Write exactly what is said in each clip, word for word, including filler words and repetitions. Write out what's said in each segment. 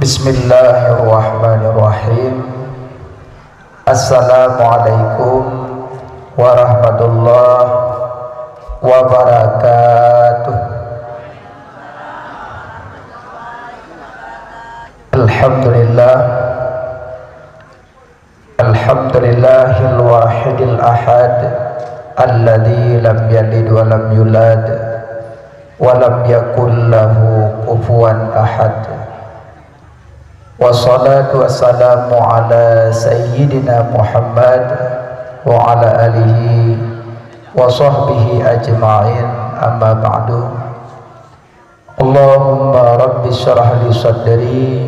Bismillahirrahmanirrahim. Assalamualaikum warahmatullahi wabarakatuh. Alhamdulillah. Alhamdulillahil wahidil ahad, alladzi lam yalid wa lam yulad, wa lam yakul lahu kufuwan ahad. Wassalatu wassalamu ala sayyidina Muhammad wa ala alihi wa sahbihi ajma'in, amma ba'du. Allahumma rabbi syrah li sadri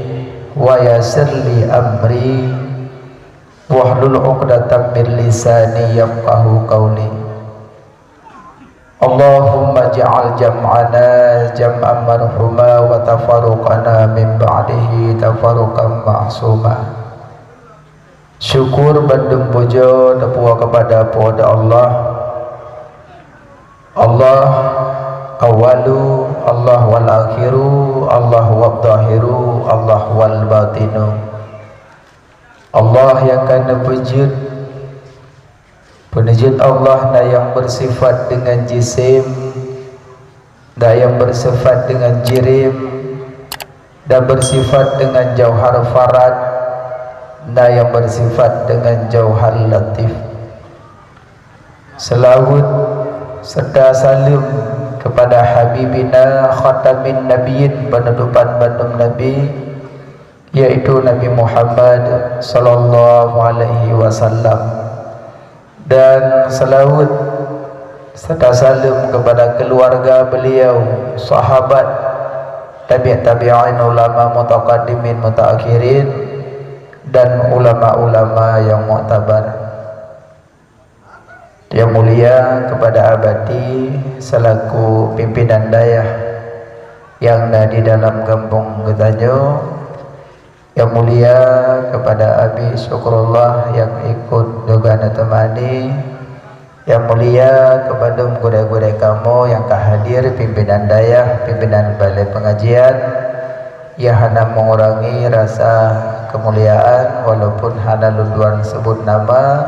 wa yassir li amri wahlul 'uqdatam min lisani yafqahu qauli. Allahumma ja'al jam'ana jam'an marhuma wa tafarruqana min ba'dihi tafarruqan ma'suma. Syukur bandum pujoe teupuwoe keupada Po teu Allah. Allah awwalu, Allah wal akhiru, Allah wal zahiru, Allah wal batinu. Allah nyang ka neupeujeuet. Peuneujeuet Allah na nyang beusifat deungon jisim, na nyang beusifat deungon jirim, na beusifat deungon jauhar farad, na nyang beusifat deungon jauhar latif. Seulaweuet serta saleuem keupada Habibina Khatamin Nabiyyin, peunutopan bandum nabi, yaitu Nabi Muhammad sallallahu alaihi wasallam. Dan seulaweuet serta saleuem keupada keuluwarga beuliau, sahabat, tabi' tabi'in, ulama mutaqaddimin mutaakhirin, dan ulama-ulama nyang muktabar. Nyang mulia keupada Abati selaku pimpinan dayah nyang na di dalam gampông geutanyoe, nyang mulia keupada Abi Syukrullah nyang ikut juga neuteumani, nyang mulia keu bandum gurée-gurée kamoe nyang ka hadir, pimpinan dayah, pimpinan balai pengajian, nyang hana mengurangi rasa keumuliaan, walaupun hana lôn tuan sebut nama,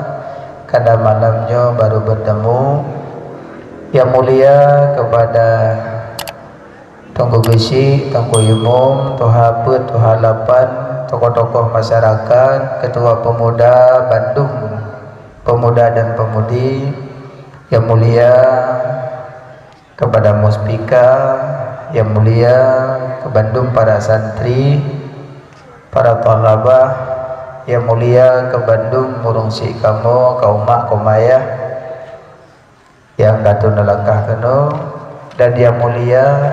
karena malam nyoe baru bertemu. Nyang mulia keupada Teungku Geuchik, Teungku Imum, Tuha Peuet, Tuha Lapan, tokoh-tokoh masyarakat, ketua pemuda, bandum pemuda dan pemudi, nyang mulia keupada muspika, nyang mulia keu bandum para santri, para thalabah, nyang mulia keu bandum ureuëng syik kamoe, kaum mak, kaum ayah nyang ka teuneulangkah keunoe, dan nyang mulia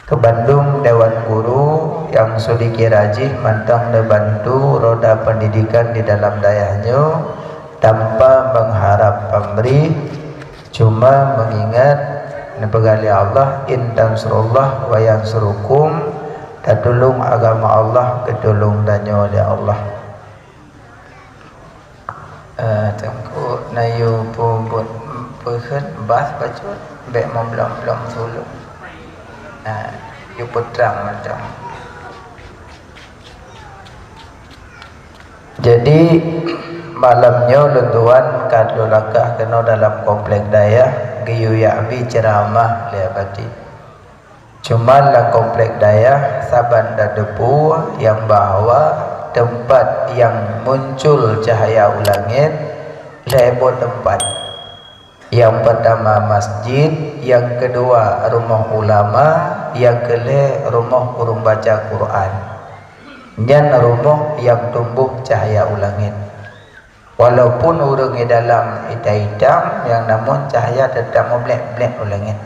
keu bandum dewan guru nyang seudikira jih mantong neubantu roda pendidikan di dalam dayah nyoe tanpa mengharap pamrih, cuma mengingat neupeugah lé Allah, "In tansurullah wa yansurukum," tatulông agama Allah, geutulông tanyoe lé Allah. Eh, Teungku, na yue peubuet peukheun bas bacut, bék meublom-blom suleueng. Nah, yue peutrang mantong. Jadi, malam nyoe lôn tuan ka lôn langkah keunoe dalam komplek dayah, geuyue jak bi ceuramah lé Abati. Cuma lam komplek dayah saban tateupeue nyang bahwa teumpat nyang muncul cahya u langét lhée boh teumpat. Nyang peurtama masjid, nyang keudua rumoh ulama, nyang keulhée rumoh ureuëng baca Quran. Nyan rumoh nyang tumboh cahya u langét. Walaupun ureuëng di dalam itam-itam, nyang namong cahya teutap meublek-blek u langét.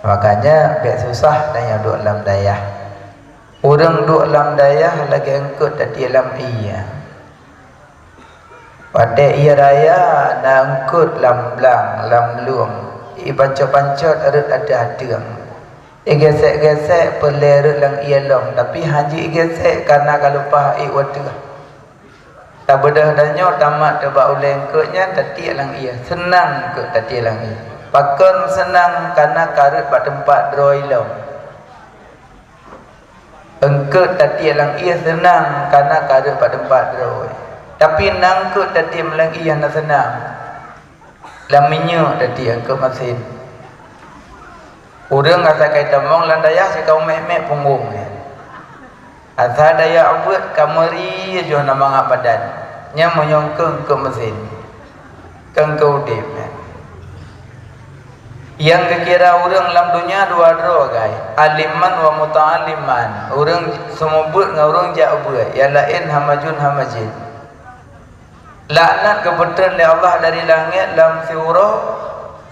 Makanya bék susah tanyoe duek lam dayah. Ureuëng duek lam dayah lagée eungkot tatiek lam ié. Watée ié raya na eungkot lam blang, lam lueng, ipancot-pancot rot ateueh ateueng. Igesek-gesek peureulée rot lam ié lom, tapi hana jigesek kareuna ka leupah ié u ateueh. Tabeudôh tanyoe tamat teuh bak ulée eungkot nyan tatiek lam ié, seunang eungkot tatiek lam ié. Pakon seunang? Kareuna ka rot bak teumpat droe ilom. Eungkôt tatiek lam ié seunang, kana ka rhot bak teumpat droe. Tapi na eungkôt tatiek lam ié hana seunang. Lam minyeuk tatiek eungkôt masin. Ureuëng asai ka itamong lam dayah sikawa mèk-mèk punggong nyan. Asai dayah abeuet ka meuri yoh na mangat badan. Nyan meunyoe eungkôt, eungkôt masin. Keu eungkôt udeb nyan. Nyang geukira ureuëng lam donya dua droe, gai, aliman wa muta'alliman. Ureuëng seumeubeuet ngon ureuëng jak beuet, nyang laén hamajun hamajén. Laknat geupeutreun lé Allah dari langét lam siuroe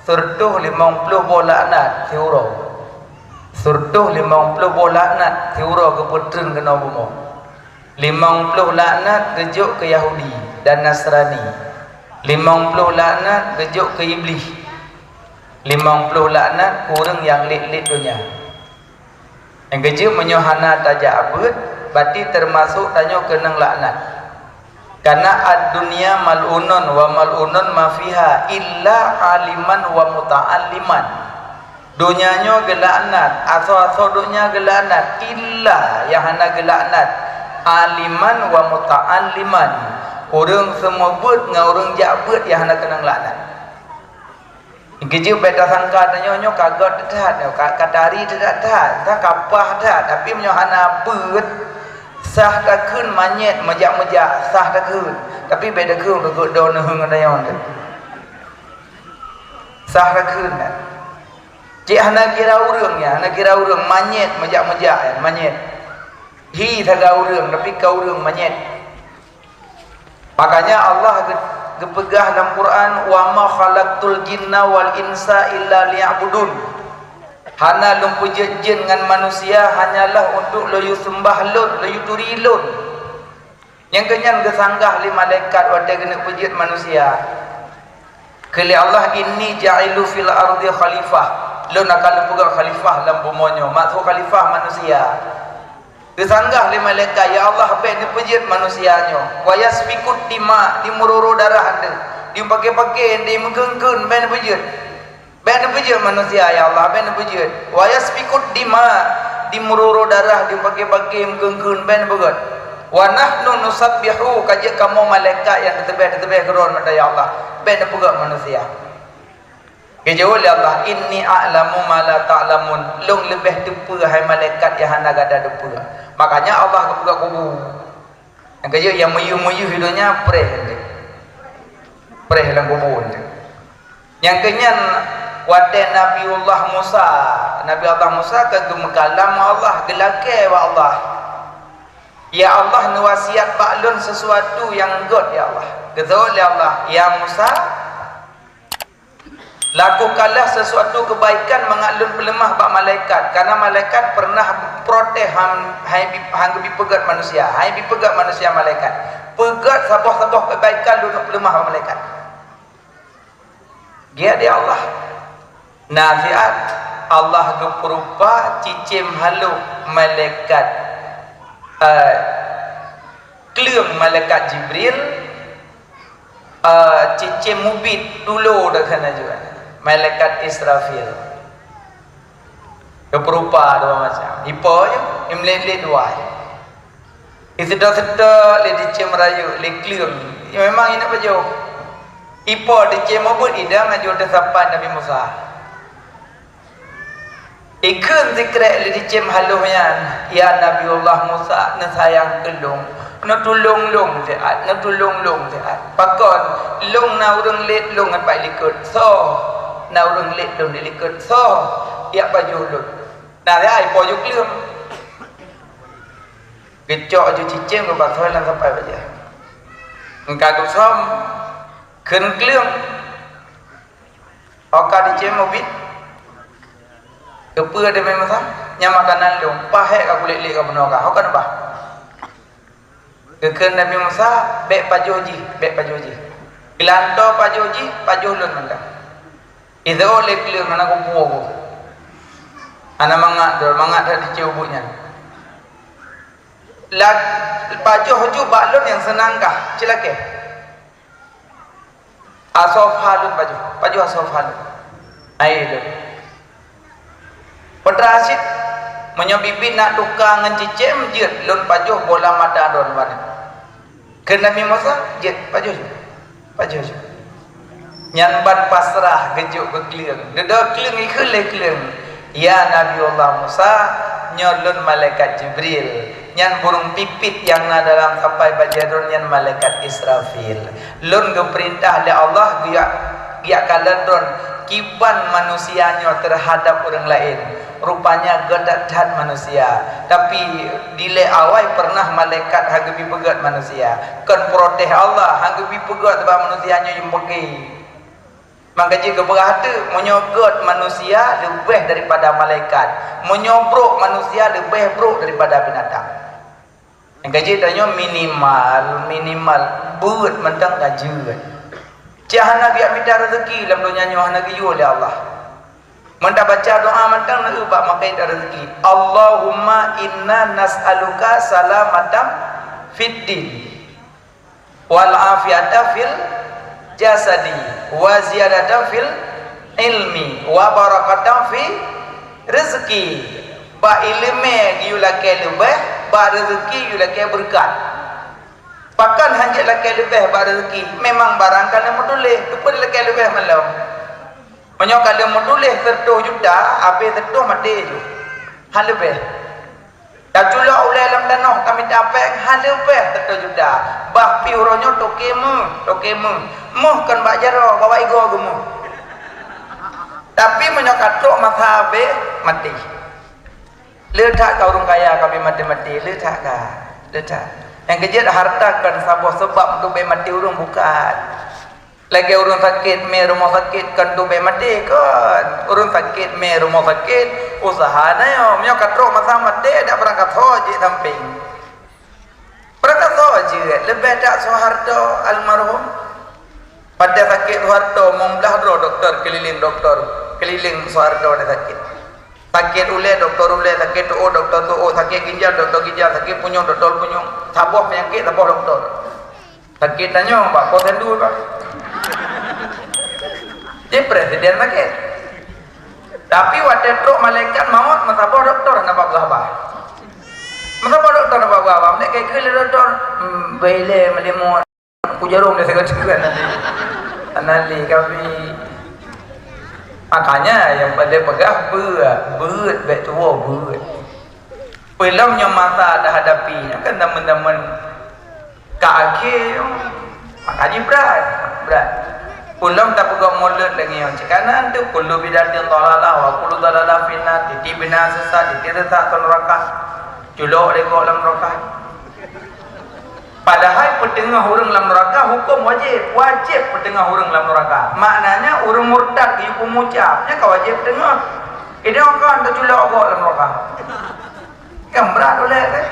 sireutôh limong ploh boh laknat siuroe. Sireutôh limong ploh boh laknat siuroe geupeutreun keunoe bumoe. Limong ploh laknat geujok keu Yahudi dan Nasrani. Limong ploh laknat geujok keu Iblih. Limong ploh laknat keu ureuëng nyang lét-lét donya. Nyang keujeuet, meunyoe hana tajak beuet, berarti teumasok tanyoe keunong laknat. Karena ad-dunya mal'unun wa mal'unun ma fiha illa aliman wa muta'alliman. Donya nyoe geulaknat, asoe-asoe donya geulaknat, illa nyang hana geulaknat aliman wa muta'alliman. Ureuëng seumeubeuet ngon ureuëng jak beuet nyang hana keunong laknat. Keujeuet bèk tasangka tanyoe nyoe ka göt that, nyoe ka, ka tari that, that, ka paih that, tapi meunyoe hana beuet, sah takheun manyét meujak-meujak, sah takheun. Tapi bèk takheun keu göt droeneuh ngon tanyoe. Sah takheun nyan. Cit hana kira ureuëng nyan, hana kira ureuëng, manyét meujak-meujak nyan, manyét. Hi sagai ureuëng, tapi ka ureuëng manyét. Makanya Allah geu-, geupeugah lam Quran, "Wa ma khalaqtul jinna wal insa illa liya'budun." Hana Lôn peujeuet jén ngon manusia hanyalah untuk lôn yue seumbah Lôn, lôn yue turi Lôn. Nyang keunyan geusanggah lé malaikat watèe geuneuk peujeuet manusia. Kheun lé Allah, "Inni ja'ilu fil ardi khalifah." Lôn akan lôn peugöt khalifah lam bumoe nyoe. Maksud khalifah manusia. Geusanggah lé malaikat, "Ya Allah, bèk neupeujeuet manusia nyoe. Wa yasfikud dima, dimeuroro darah andeuh. Dipaké-paké, dimeukeuen-keuen, bèk neupeujeuet." Bèk neupeujeuet manusia, ya Allah, bèk neupeujeuet. Wa yasfikud dima, dimeuroro darah, dipaké-paké, meukeuen-keuen, bèk neupeugöt. Wa nahnu nusabbihu, ka jeuet kamoe malaikat nyang teuseubeh-teuseubeh keu droeneuh, ya Allah, bèk neupeugöt manusia. Geujaweueb lé Allah, "Inni a'lamu ma la ta'lamun." Lôn leubeh teupeue hai malaikat nyang hana gata teupeue. Makanya Allah geupeugöt kubu. Nyang keujeuet nyang meuyeuh-meuyeuh di donya preh enteuk. Preh lam kubu enteuk. Nyang keunyan watèe Nabiullah Musa, Nabi Allah Musa ka geumeukalam ngon Allah, geulakèe bak Allah. "Ya Allah, neuwasiat bak lôn sisuatu nyang göt, ya Allah." Geujaweueb lé Allah, "Ya Musa, lakukanlah sesuatu kebaikan mangat lôn peuleumah bak malaikat, karena malaikat pernah protes han, han bi-, han geubi peugöt manusia, han bi peugöt manusia malaikat. Peugöt saboh-saboh kebaikan lôn peuleumah bak malaikat." Geujak di Allah. Nah, siat Allah geupeurupa cicém halôh malaikat, eh, kleueng malaikat Jibril, eh, cicém mubiet tulo dah kana juga. Malaikat Israfil. Geupeurupa dua macam. Ipo je, imlét-lét dua je. Iseutôt-seutôt lé cicém rayeuk, lé kleueng. Ya, memang ineuk pajoh. Ipo cicém mubiet idang aju teusapat Nabi Musa. Ikheun sikrek lé cicém halôh nyan, "Ya Nabiullah Musa, neusayang keu lôn. Neutulông lôn siat, neutulông lôn siat. Pakon, lôn na ureuëng lét lôn ngon pai likot. Soe na ureuëng lét lôn di likot? Soe jak pajoh lôn?" Nah, ya, ipo ju kleueng. Geucok ju cicém geupasoe lam sapai bajèe. Engka geusöm, kheun kleueng. Oka cicém mubiet. Keupeue demi masa? Nyan makanan lôn. Pahèk ka kulét lé ka bunoe ka. Oka neubah. Geukheun Nabi Musa, "Bèk pajoh jih, bèk pajoh jih. Geulantoe pajoh jih, pajoh lôn mantong." Iseue lé kleueng hana kubu-kubu. Hana mangat dol, mangat that dicue buet nyan. La-, pajoh ju bak lôn nyang seunang kah, cilakèe. Asoe pha lôn pajoh, pajoh asoe pha lôn. Ai lôn. Peue teuma cit, Meunyoe biet-biet na tuka ngon cicém, jeuet lôn pajoh bola mata droeneuh." Kheun Nabi Musa, "Jeuet, pajoh jih. Pajoh jih." Nyan ban pasrah geujok keu kleueng. Dudoe kleueng ikheun lé kleueng, "Ya Nabiullah Musa, nyoe lôn malaikat Jibril. Nyan burông pipit nyang na dalam sapai bajèe droen nyan malaikat Israfil. Lôn geupeurintah lé Allah geujak, geujak kalon droen kiban manusia nyoe teuhadab ureueng laén. Rupanya gét that-that manusia. Tapi dilèe awai peureunah malaikat han geubri peugét manusia. Kon protes Allah, han geubri peugét bak manusia nyoe nyang beungkih." Maka jih geupeugah teuk, meunyoe gét manusia leubeh daripada malaikat, meunyoe brok manusia leubeh brok daripada binatang. Nyang ka jeuet tanyoe minimal, minimal beuet mantong ka jeuet. Cit hana geujak mita rezeki lam donya nyoe hana geuyue lé Allah. Meunyoe tabaca doa mantong na eu bak meukeue rezeki. Allahumma inna nas'aluka salamatan fid din. Wal afiyata fil jasadi, wa ziyadatan fil ilmi, wa barakatan fi rizqi. Bak ileumèe geuyue lakèe leubeh, bak reuzeuki geuyue lakèe beureukat. Pakon han jeuet lakèe leubeh bak reuzeuki? Memang barang ka lheueh meutuléh, keupeue lakèe leubeh malom? Meunyoe ka lheueh meutuléh seratus juta, habéh seratus maté ju. Han leubeh. Taculok ulèe lam tanoh, tamita pèng, han leubeh seratus juta. Bah pih uroe nyoe toke meuh, toke meuh. Meuh kon bak jaroe, bak igoe geumeuh. Tapi meunyoe ka trok masa habéh, maté. Le that ka ureueng kaya ka bri maté-maté, le that ka. Le that. Nyang keujeuet harta kon saboh seubab untuk bri maté ureueng, bukan. Lagèe ureueng sakét mé rumoh sakét kon tubé maté kon. Ureueng sakét mé rumoh sakét, useuha na nyoe. Meunyoe ka trok masa maté, dak barangkasoe jeuet sampéng. Barangkasoe jeuet, leubeh that Soeharto almarhum. Padahai sakét Soeharto, meumblah droe dokto, keulileng dokto, keulileng Soeharto na sakét. Sakét ulèe, dokto ulèe, sakét tu'oh, dokto tu'oh, sakét ginjal, dokto ginjal, sakét punyueng, dokto punyueng. Saboh peunyakét, saboh dokto. Sakét tanyoe bak posyandu, Pak. Di presiden sakét. Tapi watèe trok malaikat maut, meusaboh dokto hana bak peugah haba. Meusaboh dokto hana bak peugah haba. Meunan ka ikheun lé dokto, "Hmm, bèk ilèe meulimot. Ku jarom lé sagat-sagat nanti." Hana lé kami. Makanya nyang paleng peugah beuet, beuet bèk tuwoe beuet. Peulom nyoe masa tahadapi, nyoe kan zaman-zaman ka akhé nyoe, maka jih brat, brat. Peulom tapeugah mulod lagèe nyoe, cit ka na teuh, "Kullu bid'atin dhalalah wa kullu dhalalah finnar", tieb-tieb bid'ah sesat, tieb-tieb sesat ngon neuraka. Culok lé gob lam neuraka. Padahai peuteungoh ureueng lam neuraka hukôm wajéb, wajéb peuteungoh ureueng lam neuraka. Maknanya ureueng murtad geuyue peumucab, nyan ka wajéb peuteungoh. Idong kon teuculok gob lam neuraka. Kan brat ulèe teuh.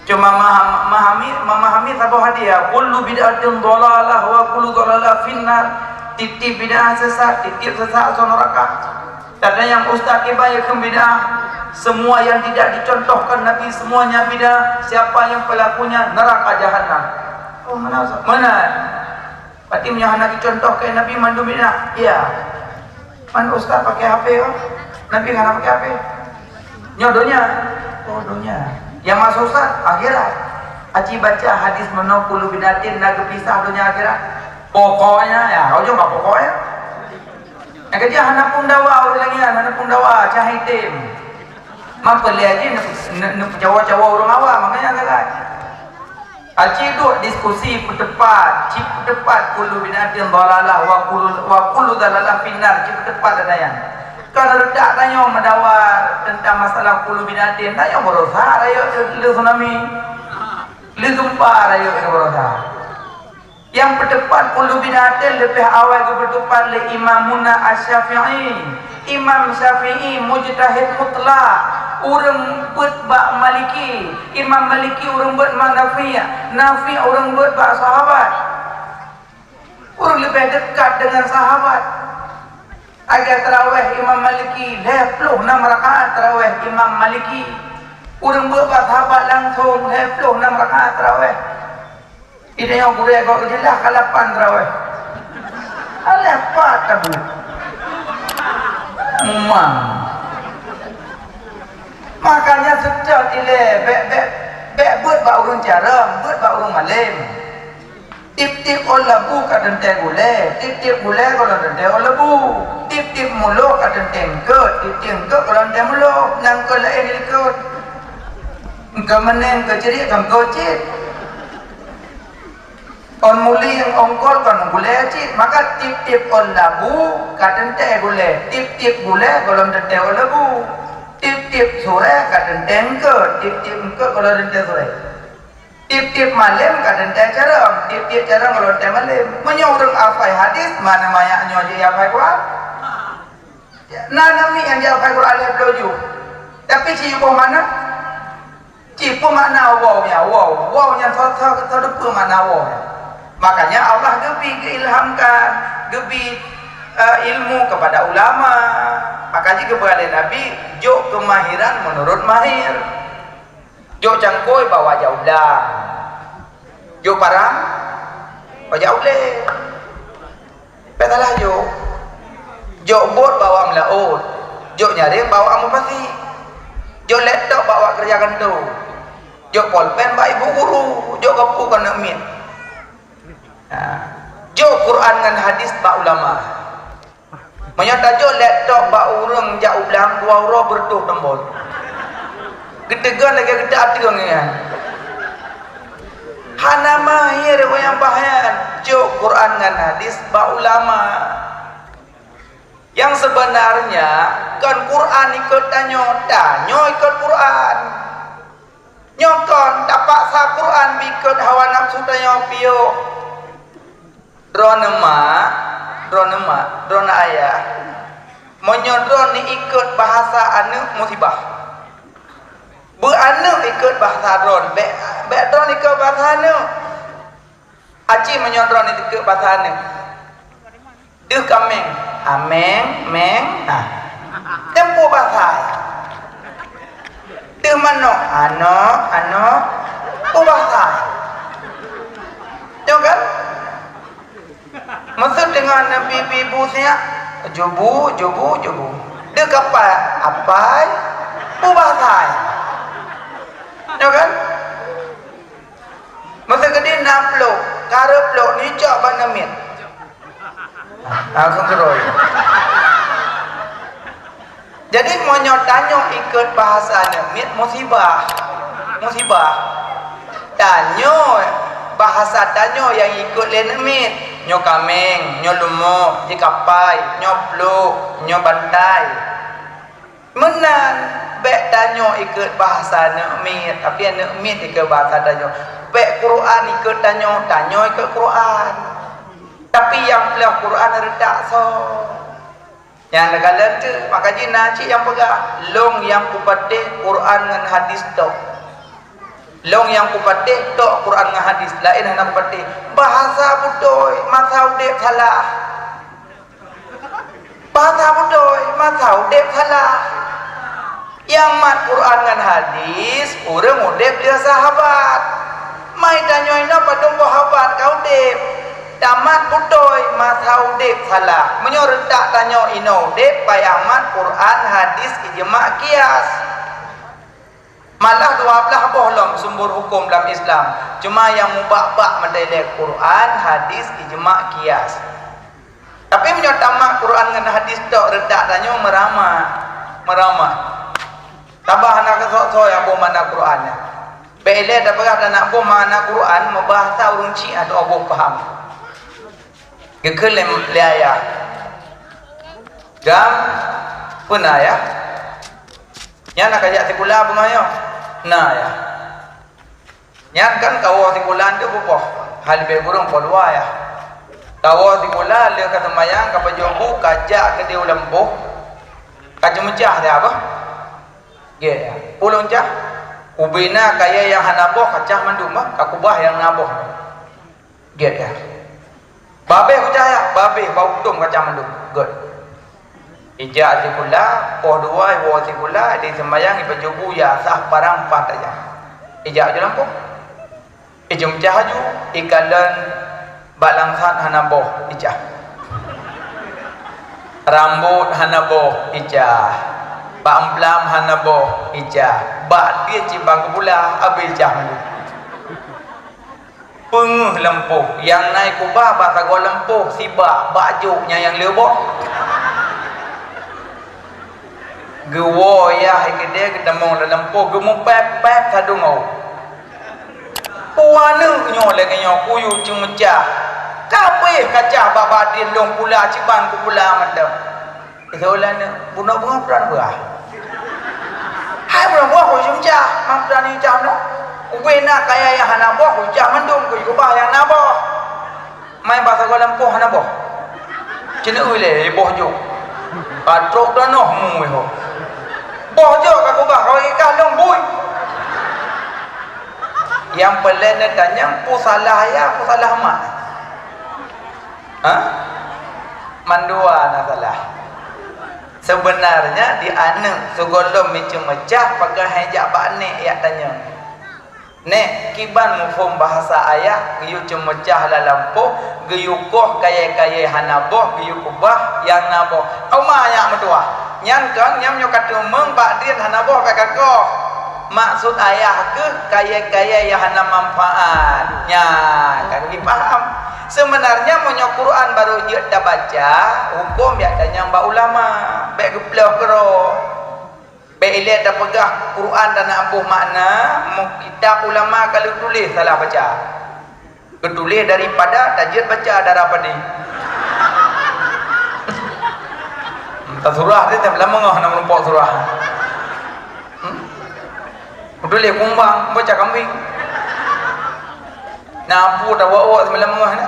Cuma maham-, mahami, memahami saboh hadis, "Kullu bid'atin dhalalah wa kullu dhalalah finnar." Tieb-tieb bid'ah sesat, tieb-tieb sesat asoe neuraka. Kadang nyang ustaz kiban kheun bid'ah, semua yang tidak dicontohkan Nabi semuanya bid'ah, siapa yang pelakunya neraka jahanam. Oh, meunan. Meunan. Berarti meunyoe hana dicontohkan Nabi mandum bid'ah? Ya. Man ustaz pakai H P kah? Nabi hana pakai H P. Nyoe donya. Oh, donya. Nyang masoe sesat akhirat. Aci baca hadis meunoe kullu bid'atin na geupisah donya akhirat. Pokoknya, ya, ujong ka pokoknya. Nyang keujeuet hana pun dawa ureueng laén, hana pun dawa, cah item. Maka lé jih ne-, ne-, neucawa-cawa ureueng awam, makanya galak. Aci duek diskusi peuteupat, cit peuteupat kullu bid'atin dhalalah wa kullu, wa kullu dhalalah finnar, cit peuteupat ada nyan. Kan reutak tanyoe meudawa teuntang masalah kullu bid'atin, tanyoe beurasa rayeuk le tsunami. Le gempa rayeuk beurasa. Nyang peuteupat kullu bid'atin leubeh awai geupeuteupat lé Imamuna Asy-Syafi'i. Imam Syafi'i mujtahid mutlak, ureueng beuet bak Maliki. Imam Maliki ureueng beuet bak Nafi'. Nafi' ureueng beuet bak sahabat. Ureueng leubeh dekat deungon sahabat. Lagèe tarawèh Imam Maliki, lhèe ploh nam rakaat tarawèh Imam Maliki. Ureueng beuet bak sahabat langsong, lhèe ploh nam rakaat tarawèh. Di tanyoe gurèe gob geujeulaih ka lapan tarawèh. Alah pat tabu. Mumang. Makanya seutôt ilée, bék, bék, bék beuet bak ureuëng carông, beuet bak ureuëng malém. Tieb-tieb ôn labu ka teuntée gulée, tieb-tieb gulée gohlom teuntée ôn labu. Tieb-tieb mulo ka teuntée eungkôt, tieb-tieb eungkôt gohlom teuntée mulo, nyang eungkôt laén di likôt. Eungkôt meuneng, eungkôt ceurik, eungkôt cit. Ôn mulieng, ôn gol kon gulée cit, maka tieb-tieb ôn labu ka teuntée gulée, tieb-tieb gulée gohlom teuntée ôn labu. Tieb-tieb surée ka teuntée eungkôt, tieb-tieb eungkôt gohlom teuntée surée. Tieb-tieb malém ka teuntée carông, tieb-tieb carông gohlom teuntée malém. Meunyoe ureuëng hafai hadis, mana manyak nyoe jihafai Quran? Na, na miet nyang jihafai Quran lhée ploh juh. Tapi cit boh mana? Cit peue makna wow nyan, wow. Wow nyan soe, soe, soe teupeue makna wow nyan. Makanya Allah geubi, geuilhamkan, geubi, eh, ilmu kepada ulama. Maka jih geupeugah lé Nabi, jok kemahiran menurut mahir. Jok cangkôi bak wajah ulang. Jok parang bak wajah ulée. Bék salah jok. Jok bot bak awak meulaôt. Jok nyaréng bak awak mupasi. Jok laptop bak awak keureuja kantô. Jok polpen bak ibu guru. Jok keupeue kon aneuk miet. Nah, jok Quran ngon hadis bak ulama. Meunyoe tajok laptop bak ureuëng jak u blang, dua uroe beureutoh tombol. Geuteugon lagée geutak ateueng nyan. Hana mahir ureuëng nyang pahan, jok Quran ngon hadis bak ulama. Nyang seubeunarnya kon Quran ikot tanyoe, tanyoe ikot Quran. Nyoe kon tapaksa Quran bikot hawa nafeusu tanyoe piôh. Droeneueh mak, droeneueh mak, droeneueh ayah. Meunyoe droeneueh ikot bahasa aneuëk, musibah. Beu aneuëk ikot bahasa droeneueh, bék, bék droeneueh ikot bahasa aneuëk. Aci meunyoe droeneueh ikot bahasa aneuëk. Deuh kaméng, améng, méng, nah. Nyan peue bahasa. Deuh manok, anok, anok, peue bahasa. Nyoe kan? Maksud deungon Nabi ibu siak, jubu, jubu, jubu. Deuh kapai, apai, peue bahasa. Nyoe kan? Masa geude na plôk, kareup plôk, neucok bak aneuk miet. Ah, kheun keudroe. Jadi, meunyoe tanyoe ikot bahasa aneuk miet, musibah. Musibah. Tanyoe, bahasa tanyoe nyang ikot lé aneuk miet. Nyoe kaméng, nyoe leumo, jikapai, nyoe plôk, nyoe bantai. Meunan, bék tanyoe ikot bahasa aneuk miet, tapi aneuk miet ikot bahasa tanyoe. Bék Quran ikot tanyoe, tanyoe ikot Quran. Tapi nyang peuleueh Quran reutak soe. Nyang neukalon teuk, maka jih na cit nyang peugah, "Lôn nyang kupatéh Quran ngon hadis tok." Lôn nyang kupatéh tok Quran ngon hadis, laén hana kupatéh. Bahasa beutôi, masa udeb salah. Bahasa beutôi, masa udeb salah. Nyang mat Quran ngon hadis, ureuëng udeb lheueh sahabat. Mai tanyoe inoe padub boh sahabat ka udeb. Tamat beutôi, masa udeb salah. Meunyoe reutak tanyoe inoe udeb, payah mat Quran, hadis, ijma, kias. Malah dua blaih boh lom sumber huköm lam Islam, cuma nyang mubak-bak mantong ilée Quran, hadis, ijma, kias. Tapi meunyoe tamat Quran ngon hadis tok reutak tanyoe meuramah, meuramah. Tabah hana keusok-sok nyang boh makna Quran nyan. Bék ilée tapeugah tanak boh makna Quran meubahasa ureuëng Syiah dua boh paham. Geukheun lé, lé ayah. Gam, peue na yah? Nyan na kajak sikula beungoh nyoe? Na yah. Nyan kan kawoe sikula teuh beupoh, hai leubeh kureueng poh dua yah. Kawoe sikula lheueh ka seumayang, ka pajoh bu, kajak keudeh u lampôh, ka ceumeucah siat bah. Gét yah. Ulôn cah, ubé na kayée nyang hana boh, kacah mandum bah, ka kubah nyang na boh. Gét yah. Babeh kucah yah, babeh bak utom kacah mandum. Gét. Ijak sikula, poh dua iwoe sikula, di seumayang ipajoh bu yah sah parang paih tajam. Ijak ju lampôh. Ijeuem cah aju, ikalon bak langsat hana boh icah. Rambot hana boh icah. Bak amplam hana boh icah, bak dien cit ban keubula, abéh icah mandum. Peungeuh lampôh, nyang na i kubah bak sagoe lampôh, sibak bak jôk nyan nyang le boh. Geuwoe yah i keudè, geutamong lam lampôh, geumupép-pép sadum aweuek. Peue aneuk nyoe lagèe nyoe kuyue ceumeucah. Ka abéh kacah bak batin lôn pula, cit ban keubula mantong. Iseulah aneuk, bunoe beungoh peuran beurah. Hai bunoe beungoh kuyue ceumeucah, ma peuran icah nyoe. Ubé na kayèe nyang hana boh, kuyue cah mandum, kuyue keubah nyang na boh. Mai bak sagoe lampôh hana boh. Ceuneuk ilèe boh jôk. Ka trôk danoh mu wéh ho. Boh jôk ka kubah, ka lôn bui. Nyang peulén neutanyong peue salah ayah, peue salah mak. Ha? Mandua na salah. Seubeunarnya di aneuk sigohlom miseue meucah pakai hai jak bak nèk yak tanyong. Nèk, kiban muphom bahasa ayah, geuyue ceumeucah lam lampôh, geuyue koh kayèe-kayèe hana boh, geuyue keubah nyang na boh. Oma nyak meutuwah. Nyan kon, nyan nyoe ka teumeung bak dien hana boh bèk kakoh. Maksud ayah keuh kayèe-kayèe nyang hana manfaat. Nyan, ka geupaham. Seubeunarnya meunyoe Quran barô jeuet tabaca, hukôm yak tanyong bak ulama, bèk geuploh keudroe. Bèk ilèe tapeugah Quran dan na boh makna, meukitab ulama ka lheueh tuléh salah baca. Geutuléh daripada tajeuet baca dara padé. Entah surah teuh, tapi lam meungoh na meurumpok surah. Hmm? Geutuléh kumbang, baca kambing. Na peue tawak-wak seumalam meungoh na.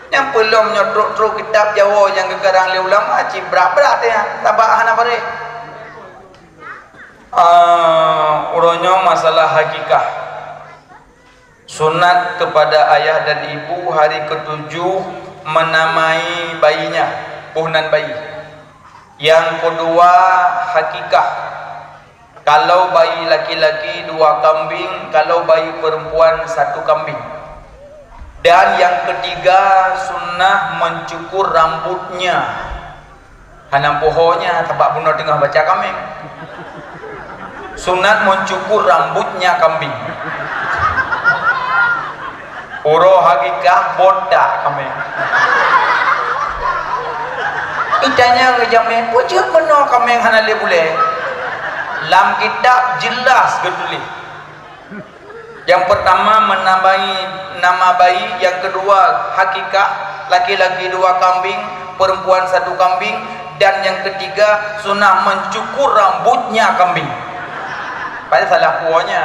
Nyang peulom nyoe trok-trok kitab Jawoe nyang geukarang lé ulama, cit brat-brat ya, sabab hana bareh. Ah, uroe nyoe masalah hakikah. Sunat kepada ayah dan ibu hari ketujuh menamai bayinya, boh nan bayi. Yang kedua, hakikah. Kalau bayi laki-laki, dua kambing, kalau bayi perempuan, satu kambing. Dan yang ketiga, sunnah mencukur rambutnya. Hana poho nya, sabab bunoe teungoh baca kaméng. Sunat mencukur rambutnya kambing. Uroe hakikah botak kaméng. Itanya ngeujamé, peue jeuet meunoe kaméng hana lé bulèe? Lam kitab jelas geutuléh. Yang pertama menamai nama bayi, yang kedua hakikah, laki-laki dua kambing, perempuan satu kambing, dan yang ketiga sunah mencukur rambutnya kambing. Padahai salah puonya.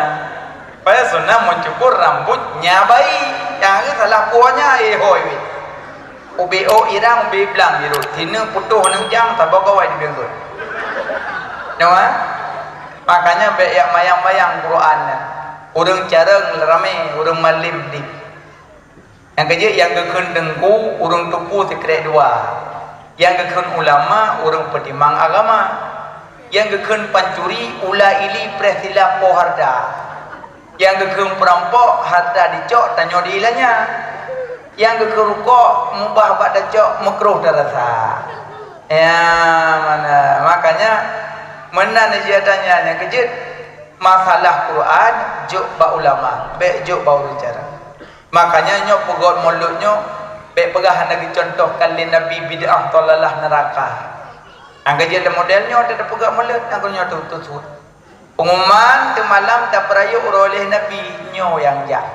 Padahai sunah mencukur rambutnya bayi. Yang ni salah puonya, eh, hoi. Ubé ôk irang, ubé blang irot. Sineuk putôh neuk jang, saboh kawai di bieng. Nyoe, eh? Makanya bèk yak mayang-mayang Quran nyan. Ureueng carông ramé, ureueng malém dip. Nyang keujeuet nyang geukheun teungku, ureueng tupu sikrek dua. Nyang geukheun ulama, ureueng peutimang agama. Nyang geukheun pancuri, ula ili preh silap po hareuta. Nyang geukheun peurampok, hareuta dicok tanyoe di ilanya. Nyang geukheun rukok, mubah bak tacok, meukruh tarasa. Ya, mana? Makanya meunan jih tanya nyang keujeuet. Masalah Quran, jok bak ulama, bèk jok bak ureueng carông. Makanya nyoe peugöt mulod nyoe, bèk peugah hana geucuntohkan lé Nabi, bid'ah, dhalalah, neuraka. Nyang keujeuet lé model nyoe teupeugöt mulod, nyang nyoe teututup. Pengumuman teumalam tapeurayeuk uroe lhèe Nabi, nyoe nyang jak.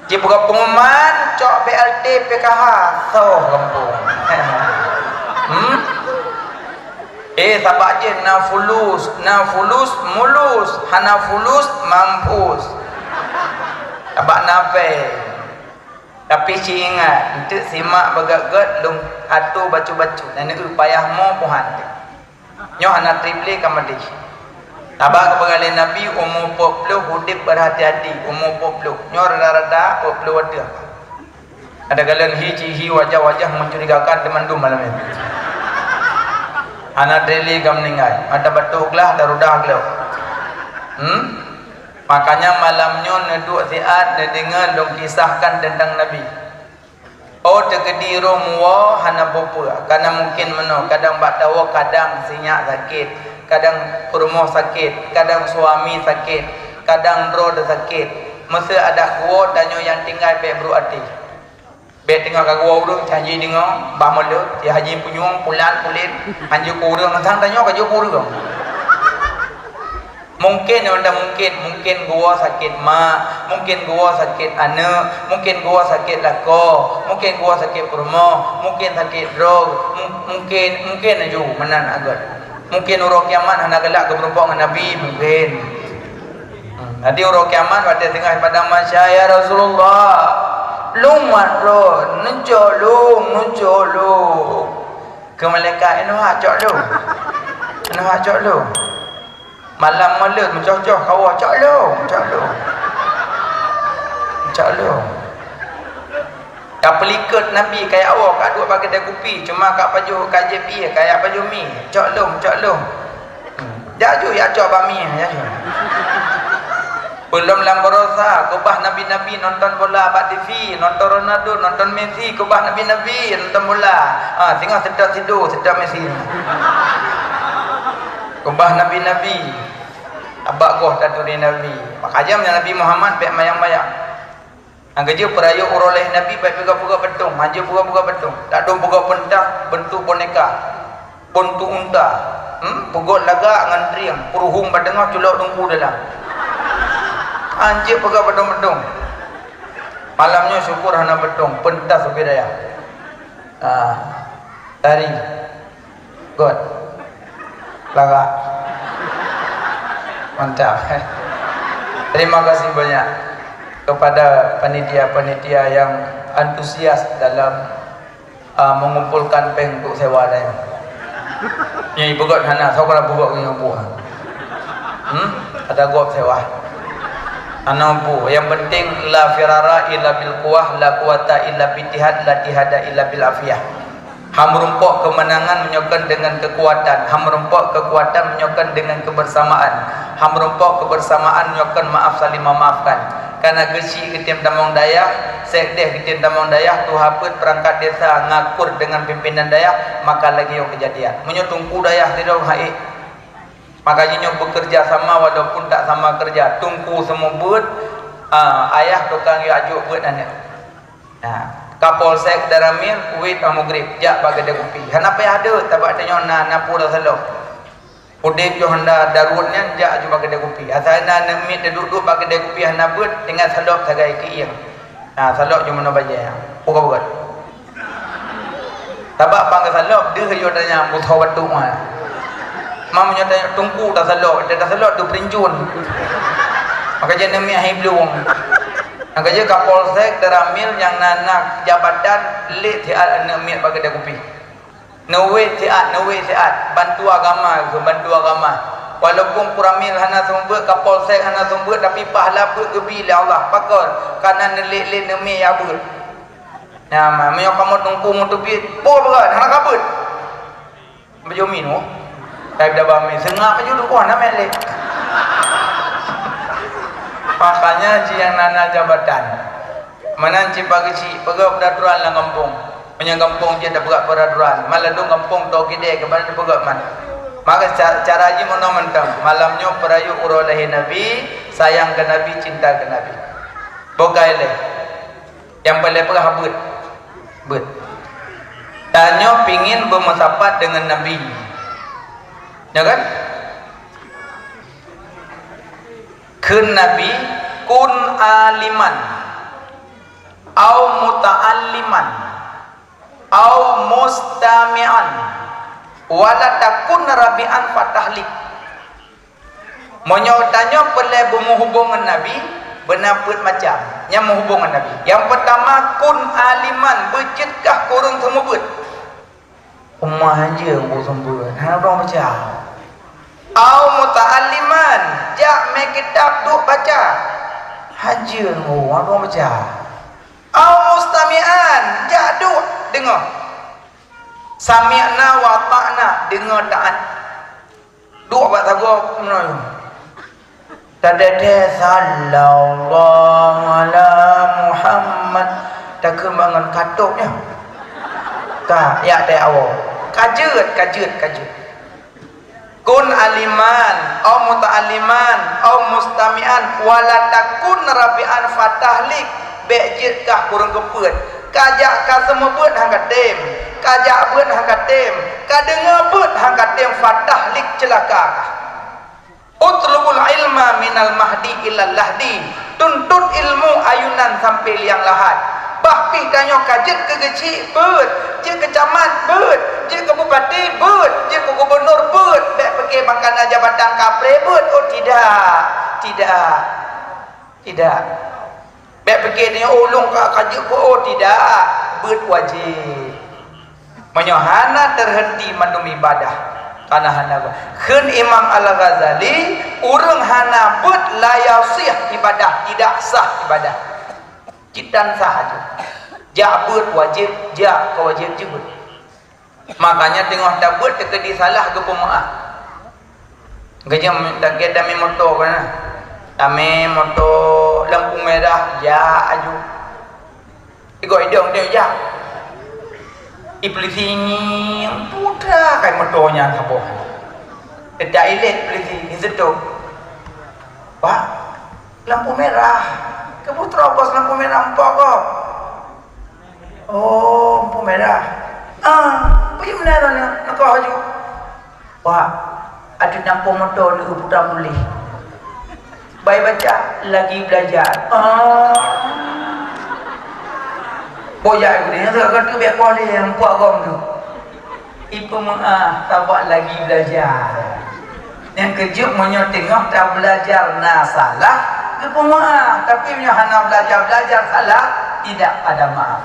Jipeugah pengumuman cok B L T P K H, soh gampông. Hmm? Eh, sabab jih na fulus, na fulus mulus, hana fulus mampus. Sabab na pèng. Tapi ci ingat, eunteuk simak beugöt-göt lôn atô bacut-bacut, na neueu payah mo puhan. Nyoe hana treb lé ka maté. Haba geupeugah lé Nabi, umu peuet ploh udeb beurhati-hati, umu peuet ploh. Nyoe rada-rada peuet ploh ateueh. Ada galon hi ci hi wajah-wajah mencurigakan teumandum malam nyoe. Hana treb lé ka meuninggai. Mata batuk glah, darudah glok. Hmm? Makanya malam nyoe neuduek siat neudeungoe lôn kisahkan teuntang Nabi. Oh, teukeudi roh muwoe hana peue-peue, kana mungken meunoe, kadang bak tawoe, kadang sinyak sakét, kadang peurumoh sakét, kadang suami sakét, kadang droe sakét. Meuseu adak kuwoe tanyoe nyang tinggai bék brok até. Bék teungoh ka kuwoe ureuëng, cit hana jideungoe, bah mulod, cit hana jipunyueng, pulan, pulen, hanjeuet keu ureuëng, sang tanyoe ka jeuet keu ureuëng. Mungken, mungken, mungken geuwoe sakét mak, mungken geuwoe sakét aneuëk, mungken geuwoe sakét lakoe, mungken geuwoe sakét peurumoh, mungken sakét droe, mu-, mungken, mungken laju meunan agam. Mungken uroe kiamat hana galak geumeurumpok ngon Nabi, mungken. Jadi uroe kiamat watée teungoh padang mahsyar, "Ya Rasulullah, lôn mat lôn, neucok lôn, neucok lôn." Keu malaikat, "Inoe hak cok lôn. Inoe hak cok lôn." Malam maleuet meucoh-coh kawoe, "Cok lôn, cok lôn. Cok lôn." Ka peulikot Nabi, ka jak woe, ka duek bak keudè kupi, cuma ka pajoh, ka jieb ié, ka jak pajoh mi. "Cok lôn, cok lôn." Jak ju jak cok bak mi, jak ju. Peulom lam baroesa, keubah nabi-nabi nonton bola bak T V, nonton Ronaldo, nonton Messi, keubah nabi-nabi nonton bola. Ha, singoh seutôt Sido, seutôt Messi. Keubah nabi-nabi. Abak goh taturi Nabi. Makajam Nabi Muhammad bék mayang-mayang. Nyang keujeuet peurayeuk uroe lahé Nabi bék peugöt-peugöt beutông, hanjeuet peugöt-peugöt beutông. Dak dong peugöt peuntak beuntuk boneka, beuntuk unta, hmm, peugöt lagak ngon trieng, peuruhueng bak teungoh, culok teungku dalam. Hanjeuet peugöt beutông-beutông. Malam nyoe syukur hana beutông, peuntas ubé dayah. Ah, tari. Göt. Lagak. Mantap. Terima kasih banyak kepada panitia-panitia yang antusias dalam, ah, mengumpulkan péng untuk sewa dayah. Nyang ipeugöt hana, soe keunan peugöt nyang buah. Hmm? Ada gob sewa. Hana mampu. Yang penting, la firara illa bil quwah, la quwata illa bil ittihad, la ittihada illa bil afiyah. Hana meurumpok keumeunangan meunyoe kon deungon keukuatan, hana meurumpok keukuatan meunyoe kon deungon keubeursamaan, hana meurumpok keubeursamaan meunyoe kon maaf saling memaafkan. Kana geuchik geutem tamong dayah, sék deh geutem tamong dayah, tuha peuet peurangkat desa ngakur deungon pimpinan dayah, maka lagée nyoe keujadian. Meunyoe teungku dayah sidroe haiek, maka jih nyoe beukeureuja sama walaupun tak sama keureuja, teungku seumeubeuet, a, ayah tukang yue ajok beuet aneuëk. Nah, Kapolsek Danramil, wét 'oh mugrib, jak bak keudè kupi. Hana payah deuek, sabab tanyoe na, na peue tasalop. Udeb yoh hana daruet nyan, jak aju bak keudè kupi. Asai na aneuëk miet teuduek-duek bak keudè kupi hana beuet, tinggai salop sagai keu ieng. Nah, salop ju meunoe bajée nyan. Peue ka beuet? Sabab bang salop deuh yue tanyong beusoe batuk nyan. Ma meunyoe tanyong teungku tasalop, teuh tasalop deuh peurinjun. Maka jeuet aneuëk miet hai blueng. Maka jeuet Kapolsek Danramil nyang na, na jabatan lét siat aneuëk miet bak keudè kupi. Neuwét siat, neuwét siat, bantu agama, bantu agama. Walaupun Koramil hana seumeubeuet, Kapolsek hana seumeubeuet, tapi pahala beuet geubi lé Allah. Pakon? Kana neulét-lét neumé ya beuet. Nyaman, meunyoe kamoe teungku meuteubiet, boh beuet, hana ka beuet. Bajumi nyoe, tapi dah bami seungap baju tu, wah, na mélét. Makanya jih nyang na, na jabatan. Meunan cit bak geuchik, peugah peuraturan lam gampông. Meunyoe gampông jeuet tapeugah peuraturan, malah dong gampông toh kidée keupada tapeugah man. Maka ca-, cara jih meunoe mantong, malam nyoe peurayeuk uroe lahé Nabi, sayang keu Nabi, cinta keu Nabi. Boh ka ilée. Nyang paleng peugah beuet. Beuet. Tanyoe pingin beumeusapat deungon Nabi. Ya kan? Kheun Nabi, "Kun aliman, au muta'alliman, au mustami'an, wala takun rabi'an fatahlik." Meunyoe tanyoe peureulée beumeuhubong ngon Nabi, beuna peuet macam nyang meuhubong ngon Nabi. Nyang peutama, kun aliman, beujeuet kah keu ureuëng seumeubeuet. Uma hanjeuet beu seumeubeuet, hana droe baca. Au muta'alliman, jak mé kitab duek baca. Hanjeuet beu, hana droe baca. Au mustami'an, jak duek deungoe. Sami'na wa ata'na, deungoe taát. Duek bak sagoe meunoe. Tadedeh, "Sallallahu ala Muhammad." Takheun bangon katôb nyoe. Ka, yak teuh awoe. Ka jeuet, ka jeuet, ka jeuet. Kun aliman, au muta'alliman, au mustami'an, wala takun rabi'an fatahlik, bék jeuet kah kureueng keupeuet. Ka jak ka seumeubeuet han ka tem, ka jak beuet han ka tem, ka deungoe beuet han ka tem, fatahlik, ceulaka kah. Utlubul ilma minal mahdi ilal lahdi. Tuntut ilmu ayunan sampai liang lahat. Bah pih tanyoe ka jeuet keu geuchik, beuet. Jeuet keu camat, beuet. Jeuet keu bupati, beuet. Jeuet keu gubunur, beuet. Bék pike bak kana jabatan kapreh, beuet. Oh, tidak. Tidak. Tidak. Bék pike tanyoe, "Oh, lôn ka, ka jeuet keu," oh, tidak. Beuet wajéb. Meunyoe hana teuhenti mandum ibadah, kana hana ba-, kheun Imam Al-Ghazali, ureuëng hana beuet la yasih ibadah, tidak sah ibadah. Cit tan sah aja. Jak beuet wajéb, jak keu wajéb jeuet. Makanya teungoh tabeuet teukeudi salah geupeumeu'ah. Geujak lagée tamé moto kana. Tamé moto lampu merah, jak aju. Igoe idong teuh jak. Ipeulisi ngieng putra kai moto nyan saboh. Teutak ilét peulisi, iseutôt. "Pak, lampu merah. Keupeue terobos lampu merah, muphom gob?" "Oh, lampu merah." "Ah, peue meunan nyoe? Neukoh aju." "Wah, ateueh lampu moto lé putra muléh. Bai baca, lagi belajar." "Ah." Boya geude nyan ka teubiet koh lé lampu agam tu. Ipeumeu'ah, tabak lagi belajar. Nyang keujeuet meunyoe teungoh tabelajar na salah, geupeumeu'ah. Tapi meunyoe hana belajar-belajar salah, tidak ada maaf.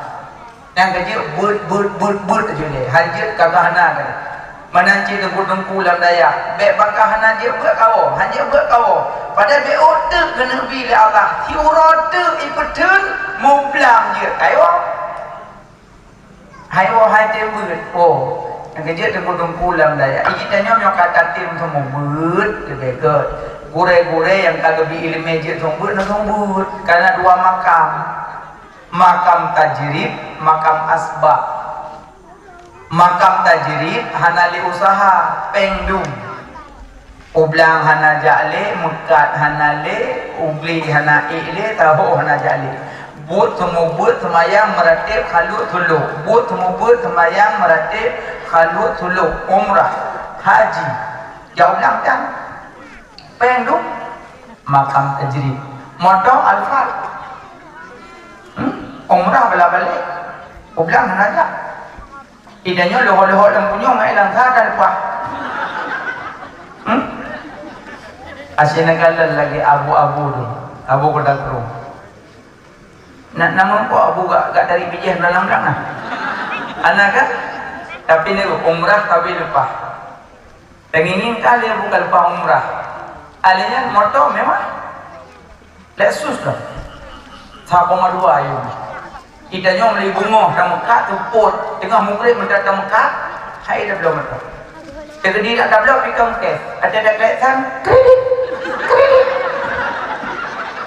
Nyang ka jeuet beuet, beuet, beuet, beuet aju lé. Han jeuet ka hana ka. Meunan cit teungku-teungku lam dayah, bék baka hana jeuet beuet kawoe, han jeuet beuet kawoe. Padahai bék ôk teuk geuneuk bi lé Allah, siuroe teuk ipeutheun, mublang jeuet kawoe. Hai woe hai tem beuet. Oh, nyang ka jeuet teungku-teungku lam dayah. Iji tanyoe nyoe ka tatem seumeubeuet, leubeh gét. Gurée-gurée nyang ka geubi iéleumé jeuet seumeubeuet, na seumeubeuet. Karena dua makam. Makam tajrib, makam asbab. Makam tajrib hana lé useuha, péng dum. Ublang hana jak lé, meukat hana lé, ubli hana ék lé, taho hana jak lé. Buet seumeubeuet seumayang meurateb khaluet sulok. Buet seumeubeuet seumayang meurateb khaluet sulok. Umrah, haji. Jak ublang tan. Péng dum. Makam tajrib. Moto Alphard. Hmm? Umrah bala balek. Ublang hana jak. Idanyoe leuho-leuho lam punyueng ai lam sa ka leupah. Hmm? Asyik neukalon lagée abu-abu tu. Abu kota kru. Nak nama kok abu gak, gak dari bijéh dalam blang nah. Ana kan? Tapi ni umrah tapi leupah. Teungieng-ngieng kali bukan leupah umrah. Alé nyan moto mewah. Lexus dah. Sa koma dua ayun. Itanyoe meuli bungoh tameukat teupot. Teungoh mugreb meukat tameukat. Hai dah bloe moto. Teukedi dak tabloe pikong keh. Ada dak kelek san. Kredit. Kredit.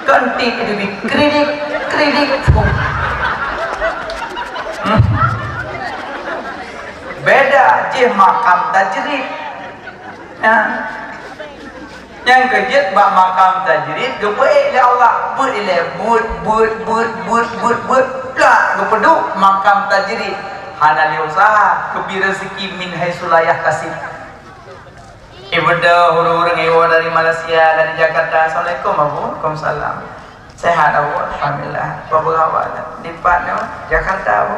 Ganti itu di kredit. Kredit. Hmm. Beda jih makam tajrib. Ya. Nyang keujeuet bak makam tajrib geupeuék lé Allah, beuet ilée, beuet, beuet, beuet, beuet, beuet, beuet, plak geupeuduek makam tajrib. Hana lé useuha, geubri rezeki min haitsu la yahtasib. Ibeudôh ureuëng-ureuëng iwoe dari Malaysia, dari Jakarta. Assalamualaikum, Abu. Waalaikumsalam. Sehat, Abu? Alhamdulillah. Apa beurapa? Dipat, ya? Jakarta, Abu.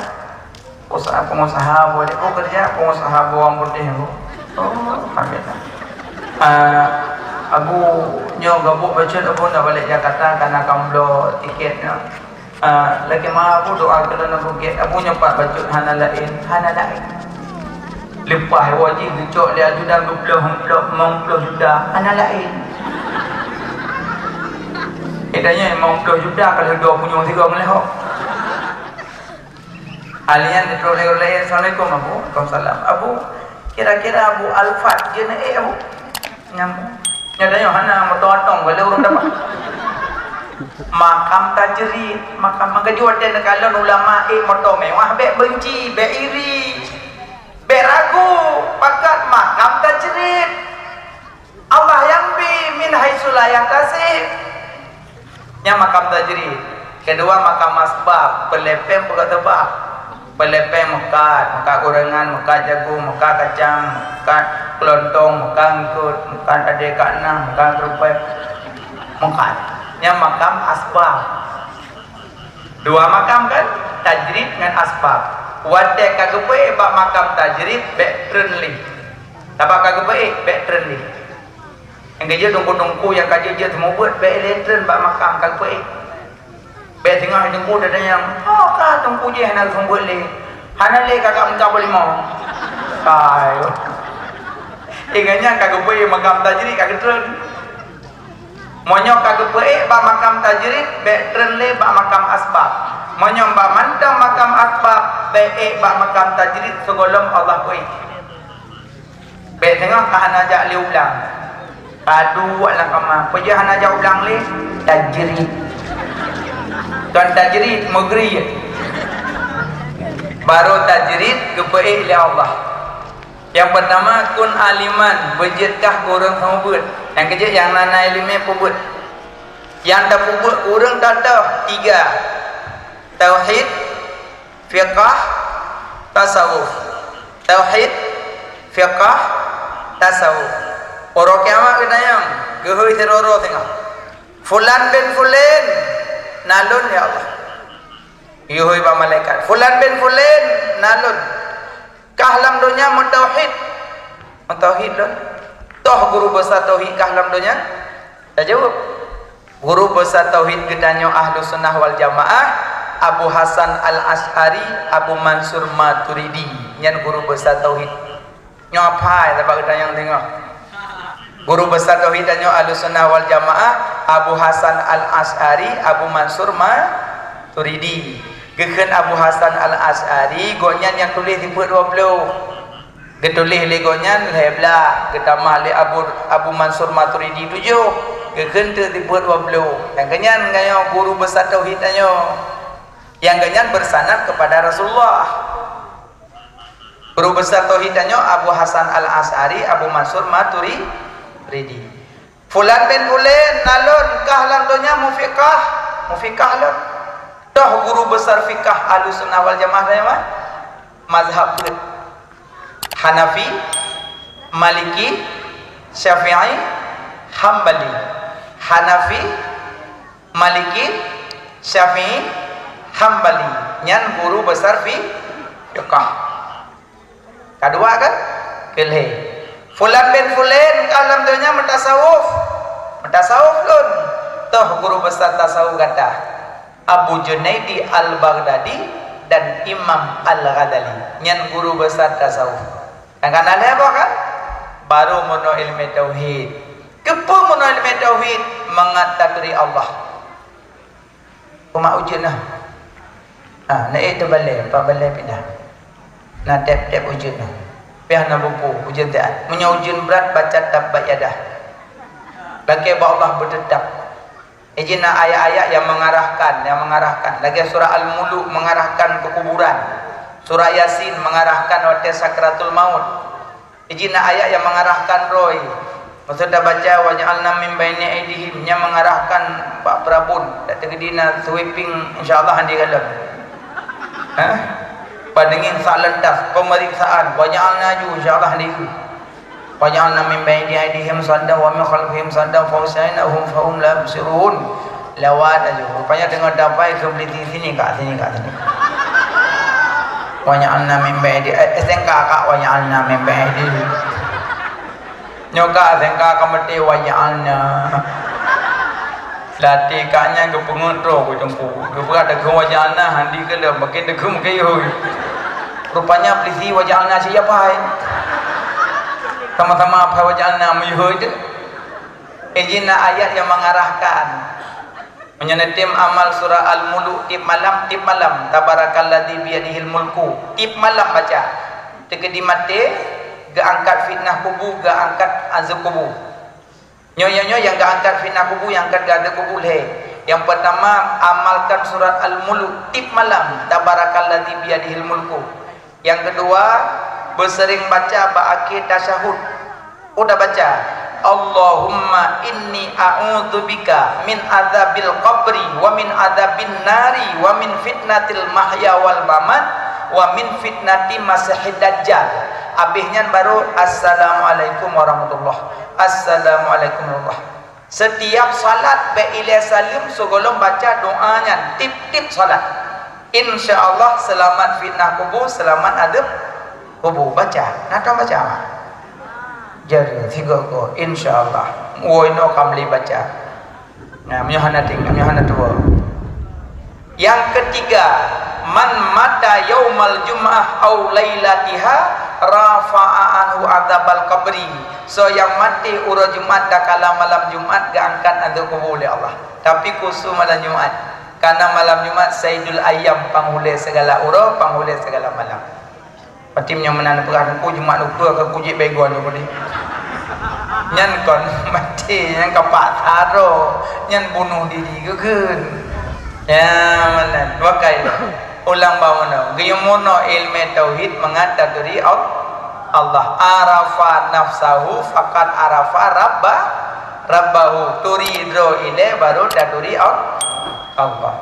Usaha pengusaha, Abu. Dia, oh, kerja pengusaha bawang putih, Abu. Oh, alhamdulillah. Ah, Abu, nyoe gabuk bacut, Abu, nak balik Jakarta karena kam bloe tiket, ya. Ah, lagi ma Abu doa keu lôn Abu gét. Abu nyoe pat bacut hana laén, hana laén. Leupah woe jih geucok lé ajudan geuploh, geuploh, limong ploh juta, hana laén. Itanyoe limong ploh juta ka lheueh dua punyueng sigoe ngon lehok. Alian di Assalamualaikum Abu. Waalaikumsalam. Abu, kira-kira Abu Alphard jeuet na ék Abu? Nyang, nyang tanyoe hana moto atong, kalau ureuëng dapat. Makam tajrid, makam mangkeujot dan kalon ulama ék moto mewah, bék benci, bék iri, bék ragu, pakat makam tajrid. Allah nyang bi min haitsu la yahtasib. Nyan makam tajrid. Keudua makam asbab, peulepeng peugah teubah. Peulepeng meukat, meukat gorengan, meukat jagung, meukat kacang, meukat keulontong, meukat eungkot, meukat adé kat nah, meukat keurupei. Meukat. Nyan makam asbab. Dua makam kan? Tajrid ngon asbab. Watée ka geupeuék bak makam tajrid, bék treun lé. Sabab ka geupeuék, bék treun lé. Nyang keujeuet teungku-teungku nyang ka jeuet-jeuet seumeubeuet, bék lé treun bak makam ka geupeuék. Bék singoh teungku datang nyang, "Oh, ka teungku jih hana seumeubeuet lé. Hana lé kakak meuka boh limong." Hai. Ingat nyan ka geupeuék makam tajrid ka geutreun. Meunyoe ka geupeuék bak makam tajrid, bék treun lé bak makam asbab. Meunyoe bak mantong makam asbab, bék ék bak makam tajrid sigohlom Allah peuék. Bék teungoh ka hana jak lé u blang. Padub lam kama. Peue jeuet hana jak u blang lé? Tajrid. Kon tajrid, meugri. Barô tajrid geupeuék lé Allah. Nyang peutama, kun aliman, beujeuet kah ureuëng seumeubeuet. Nyang keujeuet, nyang na, na iéleumé peubuet. Nyang tapeubuet ureuëng tatoh tiga. Tauhid, fiqah, tasawuf. Tauhid, fiqah, tasawuf. Uroe kiamat geutanyong, geuhôi sidroe-droe singoh. "Fulan bin Fulan, na lôn, ya Allah." Geuhôi bak malaikat. "Fulan bin Fulan, na lôn." "Kah lam donya meutauhid?" "Meutauhid lôn." "Toh guru besar tauhid kah lam donya?" Tajaweueb. Guru besar tauhid geutanyoe Ahlussunnah wal Jamaah, Abu Hasan Al-Asy'ari, Abu Mansur Maturidi. Nyan guru besar tauhid. Nyoe apai sabab geutanyoe deungoe. Guru besar tauhid tanyoe Ahlussunnah wal Jamaah, Abu Hasan Al-Asy'ari, Abu Mansur Maturidi. Geukheun Abu Hasan Al-Asy'ari, gobnyan nyang tuléh sifeuet dua ploh. Geutuléh lé gobnyan lhée blah, geutamah lé Abu, Abu Mansur Maturidi tujoh, geukheun teuk sifeuet dua ploh. Nyang keunyan ngon guru besar tauhid tanyoe. Nyang keunyan bersanad kepada Rasulullah. Guru besar tauhid tanyoe Abu Hasan Al-Asy'ari, Abu Mansur Maturidi. "Fulan bin Fulan, na lôn, kah lam donya mufiqah?" "Mufiqah lôn." "Toh guru besar fiqah Ahlussunnah wal Jamaah nyan?" "Mazhab peuet?" "Hanafi, Maliki, Syafi'i, Hambali." "Hanafi, Maliki, Syafi'i, Hambali." Nyan guru besar fi-, fiqah. Kadua kan? Keulhée. "Fulan bin Fulan, kah lam donya meutasawuf?" "Meutasawuf lôn." "Toh guru besar tasawuf gata?" "Abu Junaidi Al-Baghdadi dan Imam Al-Ghazali." Nyan guru besar tasawuf. Nyang kana lhée boh kan? Barô meunoe iéleumé tauhid. Keupeue meunoe iéleumé tauhid? Mangat taturi Allah. Umat ujeuen nah. Ha, na ék teubalée, pat balée pindah. Na tép-tép ujeuen nah. Piah na buku, ujeuen siat. Meunyoe ujeuen brat, baca Tabbat Yadah. Lakée bak Allah beuteutap. Ijin na ayat-ayat yang mengarahkan, yang mengarahkan. Lagée surah Al-Muluk mengarahkan ke kuburan. Surah Yasin mengarahkan watée sakratul maut. Ijin na ayat yang mengarahkan roh. Maksud tabaca, "Wa ja'alna min baini aidihim," nyang mengarahkan bak peurabot. Tak teukeudi na sweeping, insya Allah handi galon. Hah? Paningin saat lentas, pemeriksaan, "Wa ja'alna ju," insya Allah handi. "Wa ja'alna min baini aidihim saddan wa min khalfihim saddan fa aghshaynahum fa hum la yubsirun." Lewat aja. Rupanya tengah dapai ke beli sini, sini, Kak, sini, Kak, sini. "Wa ja'alna min baini," eh, S M K, Kak, "Wa ja'alna min baini." Nyoe ka sengka ka meuté, "Wa ja'alna." Latih ka nyan geupeungeut droe ku teungku. Geupeugah deukeue "Wa ja'alna," handi keu lom, makin deukeue makin yôi. Rupanya polisi "Wa ja'alna" siap hai. Sama-sama apa "Wa ja'alna" meuyôi tu. Ijin na ayat yang mengarahkan. Meunyoe neutem amal surah Al-Muluk tiep malam, tiep malam, "Tabarakalladzi biyadihil mulku." Tiep malam baca. Teukeudi maté, geuangkat fitnah kubu, geuangkat azab kubu. Nyoe, nyoe, nyoe nyang geuangkat fitnah kubu, nyang angkat geuangkat kubu lhée. Yang pertama, amalkan surat Al-Muluk tiep malam, tabarakalladzi biyadihil mulku. Yang kedua, beuseuring baca bak akhé tasyahud. Udah baca, "Allahumma inni a'udzubika min adzabil qabri wa min adzabin nari wa min fitnatil mahya wal mamat wa min fitnati masihid dajjal." Abéh nyan baru, "Assalamualaikum warahmatullah. Assalamualaikum warahmatullah." Setiap salat bèk ilèe saleuem sigohlom baca doa nyan tiep-tiep salat. Insya Allah seulamat fitnah kubu, seulamat adeueb kubu. Baca. Na tom baca, mak? Jari, sigoe-goe. Insya Allah. Woe, inoe ka meuli baca. Nah, meunyoe hana ting-, meunyoe hana tuwoe. Yang ketiga, "Man mata yaumal jum'ah au lailatiha rafa'a anhu adzabal qabri." Soe nyang maté uroe Jumat dan kala malam Jumat geuangkat azab kubu lé Allah. Tapi khusus malam Jumat. Karena malam Jumat saidul ayyam, panghulèe segala uroe, panghulèe segala malam. Pati meunyoe meunan peugah Teungku, Jumat lupeue keu kujik baygon nyoe beudeh. Nyan kon maté, nyan ka paksa droe, nyan bunoh diri geukheun. Ya, meunan. Wakai lé. Ulang bak meunoe. Geuyue meunoe ileumèe tauhid mangat taturi Al-, Allah. Arafa nafsahu faqad arafa rabba-, rabbahu. Turi droe ilèe baru taturi Al-, Allah.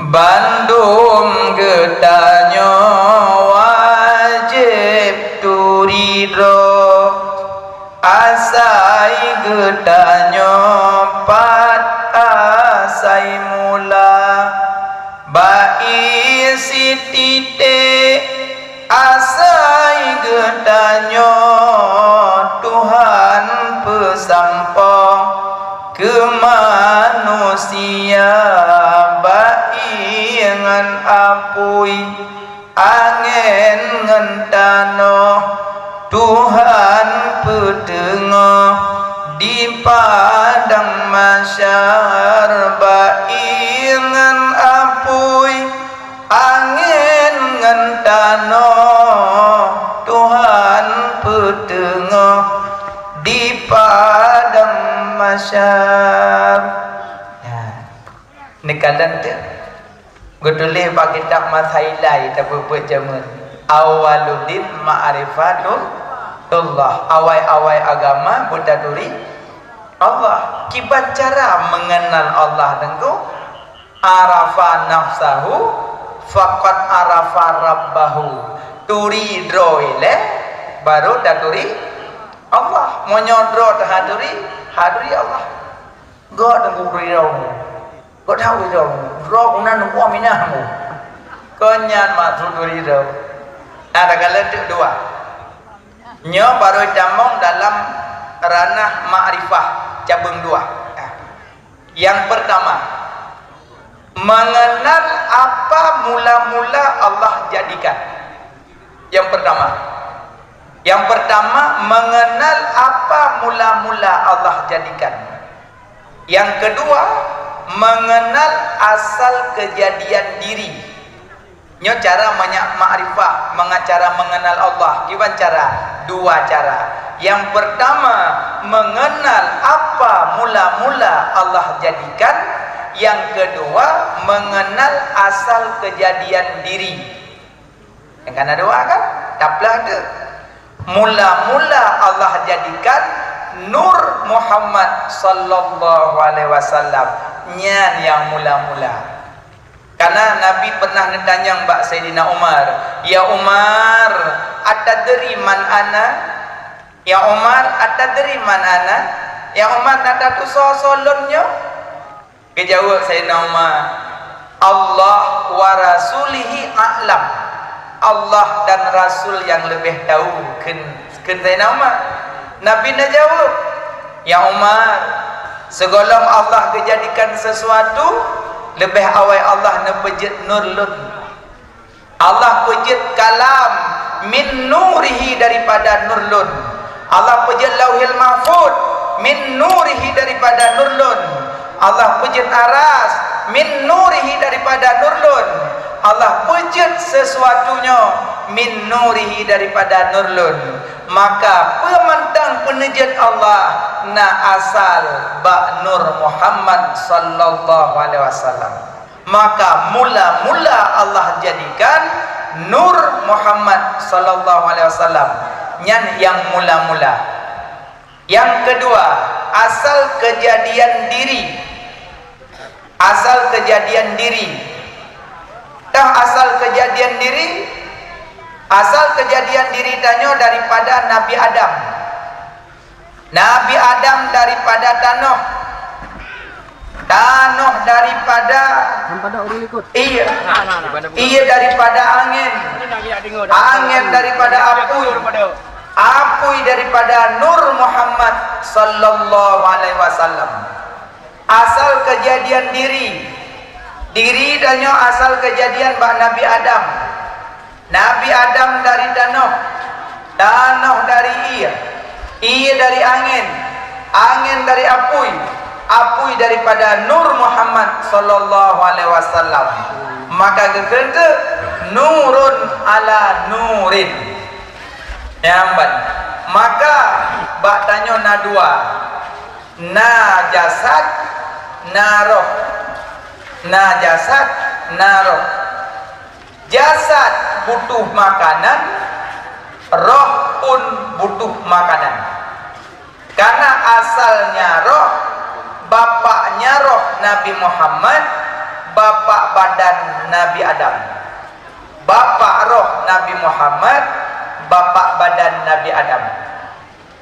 Bandum geutanyoe wajéb turi droe, asai geutanyoe pat asai mula, bak ie sititék. Asai geutanyoe Tuhan peusampoe keu manusia, bak ie ngon apui, angén ngon tanoh, Tuhan peuteungoh di padang mahsyar, bak ie ngon apui. Angén ngon tanoh Tuhan peuteungoh di padang mahsyar. Nah, neukalon teuh. Geutuléh bak kitab Masailai tapeubeuet jameun. Awwaluddin ma'rifatullah. Awai-awai agama beutaturi Allah. Kiban cara mengenal Allah Teungku? Arafa nafsahu faqad arafa rabbahu. Turi droe ilèe, baru taturi Allah. Meunyoe droe tahaturi, haturi Allah. Gob Teungku turi droe. Gob that turi droe. Droe guna nunggu minah mu. Kon nyan maksud turi droe. Nah, takalon teuk dua. Nyoe baru tamong dalam ranah makrifah cabeueng dua. Nah. Yang pertama, mengenal apa mula-mula Allah jadikan. Yang pertama, yang pertama, mengenal apa mula-mula Allah jadikan. Yang kedua, mengenal asal kejadian diri. Nyoe cara mangat makrifah, mangat cara mengenal Allah. Kiban cara? Dua cara. Yang pertama, mengenal apa mula-mula Allah jadikan. Yang kedua, mengenal asal kejadian diri. Nyang kana dua kan? Taplah tu. Mula-mula Allah jadikan Nur Muhammad sallallahu alaihi wasallam. Nyan nyang mula-mula. Karena Nabi pernah neutanyong bak Saidina Umar, "Ya Umar, atadri man ana?" "Ya Umar, atadri man ana?" "Ya Umar, na tatusoe soe lôn nyoe?" Geujaweueb Saidina Umar, "Allah wa rasulihi a'lam." Allah dan Rasul nyang leubeh tahu, kheun, kheun Saidina Umar. Nabi neujaweueb, "Ya Umar, sigohlom Allah geujadikan sesuatu, leubeh awai Allah neupeujeuet nur lôn." Allah peujeuet kalam min nurihi daripada nur lôn. Allah peujeuet Lauhil Mahfuz min nurihi daripada nur lôn. Allah peujeuet aras min nurihi daripada nur lôn. Allah peujeuet sesuatu nyoe min nurihi, daripada nur lôn. Maka peue mantong peuneujeuet Allah na asal bak nur Muhammad sallallahu alaihi wasallam. Maka mula-mula Allah jadikan nur Muhammad sallallahu alaihi wasallam, nyan nyang mula-mula. Nyang keudua, asal keujadian diri. Asal keujadian diri. Tah asal keujadian diri, asal keujadian diri tanyoe daripada Nabi Adam. Nabi Adam daripada tanoh. Tanoh daripada Sampai dah orang ikut. Iya. Iya daripada angin. Angin daripada apui. Apui daripada Nur Muhammad sallallahu alaihi wasallam. Asal keujadian diri. Diri tanyoe asal keujadian bak Nabi Adam. Nabi Adam dari tanoh, tanoh dari ié, ié dari angén, angén dari apui, apui daripada Nur Muhammad sallallahu alaihi wasallam. Maka geukheun teuk nurun ala nurin. Nyan ban. Maka bak tanyoe na dua. Na jasad, na roh. Na jasad, na roh. Jasad butuh makanan, roh pun butuh makanan. Karena asalnya roh, bapaknya roh Nabi Muhammad, bapak badan Nabi Adam. Bapak roh Nabi Muhammad, bapak badan Nabi Adam.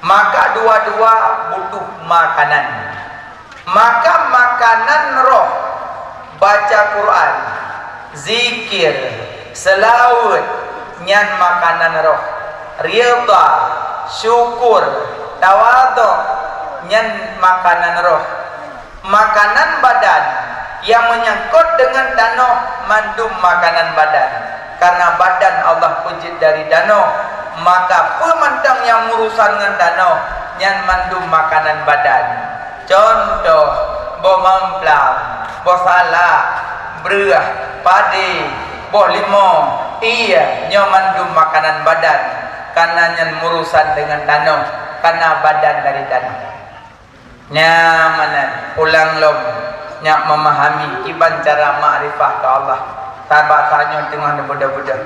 Maka dua-dua butuh makanan. Maka makanan roh, baca Quran, zikir, seulaweuet, nyan makanan roh. Ridha, syukur, tawadhu, nyan makanan roh. Makanan badan, nyang meunyangkot deungon tanoh, mandum makanan badan. Karena badan Allah peujeuet dari tanoh, maka peue mantong nyang meurusan ngon tanoh, nyan mandum makanan badan. Contoh, boh mamplam, boh salak, breueh, padé, boh limong, ié, nyoe mandum makanan badan. Karena nyan meurusan deungon tanoh, karena badan dari tanoh. Nyan meunan, pulang lom nyak memahami kiban cara makrifah keu Allah. Sabab tanyoe teungoh neubeudôh-beudôh.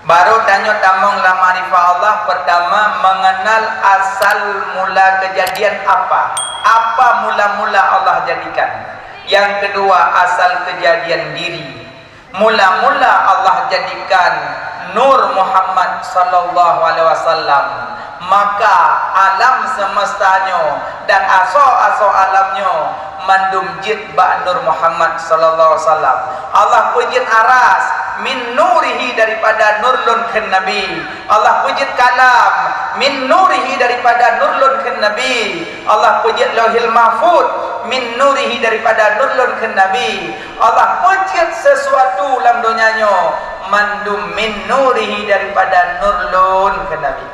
Baru tanyoe tamong lam makrifah Allah, pertama, mengenal asal mula kejadian apa. Apa mula-mula Allah jadikan. Yang kedua, asal kejadian diri. Mula-mula Allah jadikan Nur Muhammad sallallahu alaihi wasallam, maka alam semesta nyoe dan asoe-asoe alam nyoe mandum jeuet bak Nur Muhammad sallallahu alaihi wasallam. Allah peujeuet aras min nurihi daripada nur lôn kheun Nabi. Allah peujeuet kalam min nurihi daripada nur lôn kheun Nabi. Allah peujeuet Lauhil Mahfuz min nurihi daripada nur lôn kheun Nabi. Allah peujeuet sesuatu lam donya nyoe mandum min nurihi daripada nur lôn kheun Nabi.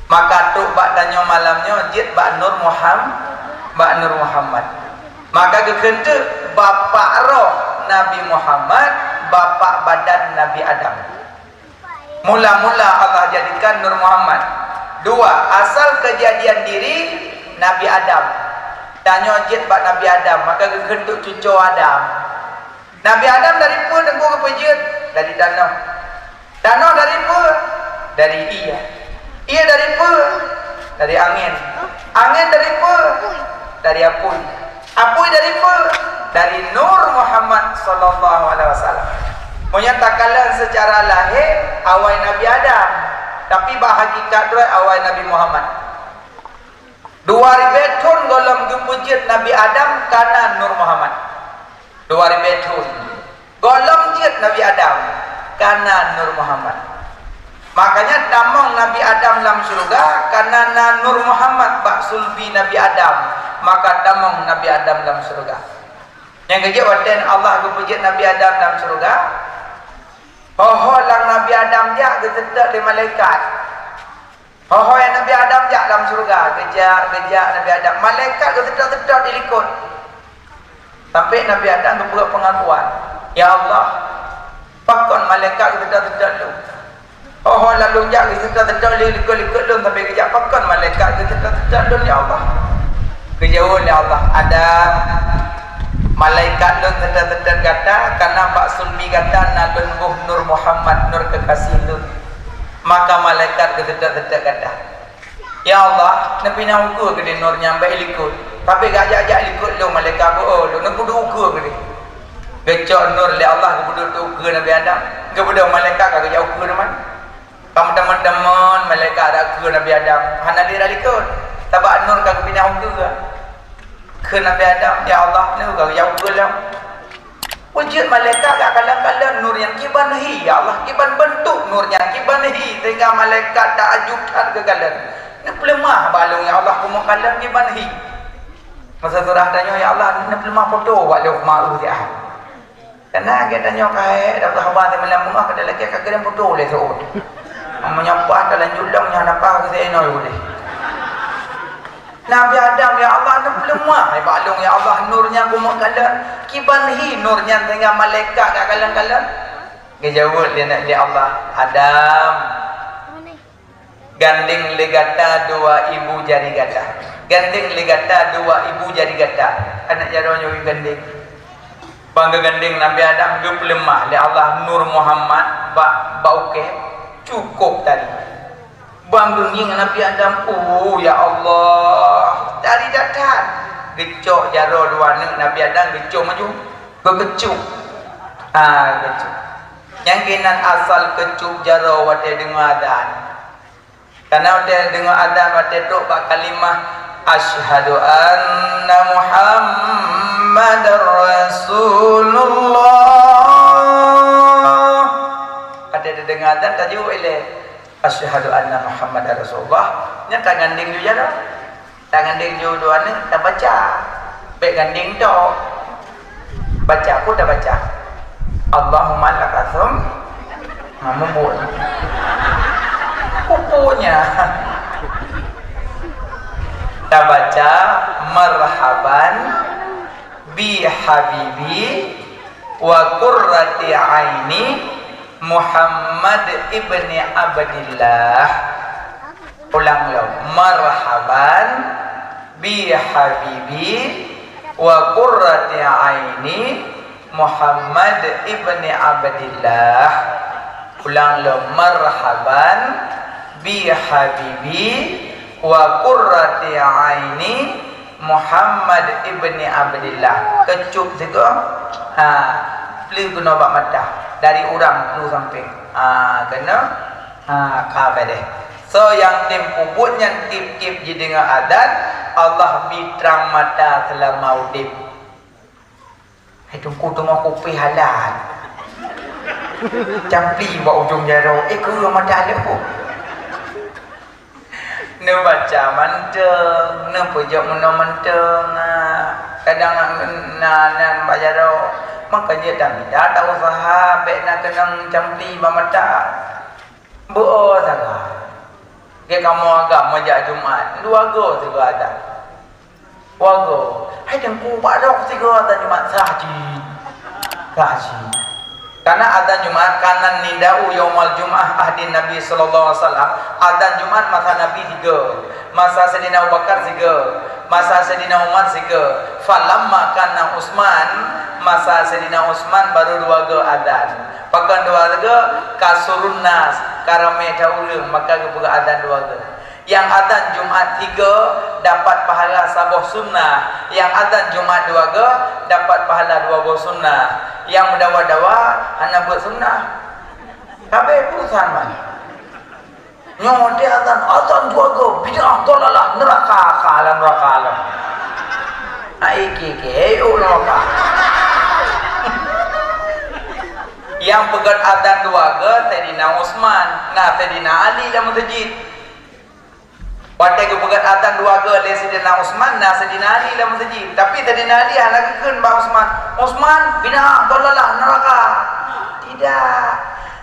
Maka trok bak tanyoe malam nyoe jeuet bak Nur Muham-, bak Nur Muhammad. Maka geukheun teuk bapak roh Nabi Muhammad, bapak badan Nabi Adam. Mula-mula Allah jadikan Nur Muhammad. Dua, asal kejadian diri Nabi Adam. Tanyoe jeuet bak Nabi Adam, maka geukheun teuk cucoe Adam. Nabi Adam dari peue Teungku geupeujeuet? Dari tanoh. Tanoh dari peue? Dari ié. Ié dari peue? Dari angén. Angén dari peue? Dari apui. Apui dari peue? Dari Nur Muhammad sallallahu alaihi wasallam. Meunyoe takalon secara lahé, awai Nabi Adam, tapi bak hakikat droe awai Nabi Muhammad. Dua ribée thon gohlom geupeujeuet Nabi Adam kana Nur Muhammad. Dua ribée thon gohlom jeuet Nabi Adam kana Nur Muhammad. Makanya tamong Nabi Adam lam syeuruga kana na Nur Muhammad bak sulbi Nabi Adam, maka tamong Nabi Adam lam syeuruga. Nyang keujeuet watée Allah geupeujeuet Nabi Adam lam syeuruga, ho-ho lam Nabi Adam jak geuteutôt lé malaikat. Ho-ho Nabi Adam jak lam syeuruga, geujak, geujak Nabi Adam. Malaikat geuteutôt-teutôt dilikot. Sampai Nabi Adam geupeugah pengakuan, "Ya Allah, Pakon malaikat geuseutôt-seutôt lôn? Oh, lalôn jak geuseutôt-seutôt lé likot-likot lôn sampai geujak, pakon malaikat geuseutôt-seutôt lôn, ya Allah? Geujaweueb lé Allah, "Adam, malaikat lôn seutôt-seutôt gata, karena bak sulbi gata na lôn boh Nur Muhammad, Nur kekasih lôn. Maka malaikat geuseutôt-seutôt gata." "Ya Allah, neupinah ukeue keudeh Nur nyan bak likot. Tapi gajak-jak likot lôn malaikat beu, oh, lôn neupeuduek ukeue keudeh." Geucok Nur lé Allah geupeuduek ukeue Nabi Adam. Geubeudôh malaikat ka geujak ukeue teuma. Ka meuteumon-teumon malaikat dak ukeue Nabi Adam. Hana lé dak likot. Sabab Nur ka geupinah ukeue. Kheun Nabi Adam, "Ya Allah, Nur ka geujak ukeue lom." Wujud malaikat geukalon-kalon Nur nyan kiban hi, ya Allah, kiban beuntuk Nur nyan kiban hi, sehingga malaikat taajub that geukalon. Neupeuleumah bak lôn, ya Allah, keumeung kalon kiban hi. Masa surah tanyoe, "Ya Allah, neupeuleumah foto bak lôn keumeung siat." Karena geutanyoe kayèe, dak haba teumeulamu ka talakèe ka kirém foto lé seuôt. Meunyoe paih talanjut lom, nyan na paih geuseuinoi udeh. Nabi Adam, "Ya Allah, neupeuleumah bak lôn, ya Allah, Nur nyan keumeung kalon. Kiban hi Nur nyan sehingga malaikat ka kalon-kalon?" Geujaweueb lé, lé Allah, "Adam, gandeng lé gata dua ibu jari gata. Gandeng lé gata dua ibu jari gata." Aneuk jaroe nyoe geugandeng. Ban geugandeng Nabi Adam, geupeuleumah lé Allah Nur Muhammad bak, bak ukèe, cukôp tari. Ban geungieng Nabi Adam, "Oh, ya Allah, tari that-that." Geucok jaroe dua aneuk Nabi Adam, geucok maju, geukeucok. Ah, geucok. Nyang keunan asal keucok jaroe watèe deungoe azan. Karena watèe deungoe azan, watèe trôk bak kalimah, "Asyhadu anna Muhammadar Rasulullah." Watèe teudeungoe azan, tajaweueb ilèe, "Asyhadu anna Muhammadar Rasulullah." Nyan ka gandeng ju jaroe. Tangan deh ju dua ni tabaca. Bèk gandeng tok. Baca, peue tabaca? Allahumma lakasum. Ha, mubuet. Pupuknya. Tabaca, "Marhaban bi habibi wa qurrati aini Muhammad ibni Abdillah." Ulang lom, "Marhaban bi habibi wa qurrati aini Muhammad ibni Abdillah." Ulang lom, "Marhaban bi habibi wa qurrati aini Muhammad ibni Abdillah." Keucôp sigoe, ha, pleue keunoe bak mata, dari urang pleue sampéng. Ha, keunoe, ha, ka beureh. Soe nyang tem peubuet nyan tiep-tiep jideungoe azan, Allah bi trang mata seulama udép. Hai Teungku, teuma kupéh halan. Campli bak ujong jaroe, eh, keue mata leuh. Neubaca mantong, neupeujok meunoe mantong, ah. Kadang na nan bak jaroe, maka jeuet tamita ta-useuha bèk na keunong campli bak mata. Beu-o sagai. Gét kamoe agam meujak Jumat, dua goe sigoe azan. Dua goe. Hai Teungku, padum sigoe azan Jumat, sah jih. Sah jih. Karena azan Jumat, kana nida'u yaumal jum'ah ahdin Nabi sallallahu alaihi wasallam. Azan Jumat masa Nabi sigoe. Masa Saidina Abu Bakar sigoe. Masa Saidina Umar sigoe. Falamma kana Utsman, masa Saidina Utsman baru dua goe azan. Pakon dua goe? Kasurun nas, ka ramé that ureueng, maka geupeugah azan dua goe. Nyang azan Jumat sigoe dapat pahala saboh sunnah, nyang azan Jumat dua goe dapat pahala dua boh sunnah. Nyang meudawa-dawa hana buet sunnah. Sabe urusan man. Nyoe watèe azan, azan dua goe, bid'ah, dolalah, neuraka, ka lam neuraka lom. Hai, kèe-kèe, eh, oh, neuraka. Nyang peugöt azan dua goe, Saidina Utsman, na Saidina Ali lam meuseujid. Watèe geupeugöt azan dua goe lé Saidina Utsman, na Saidina Ali lam meuseujid. Tapi Saidina Ali hana geukheun bak Utsman, "Utsman, bid'ah, dolalah, neuraka." Tidak.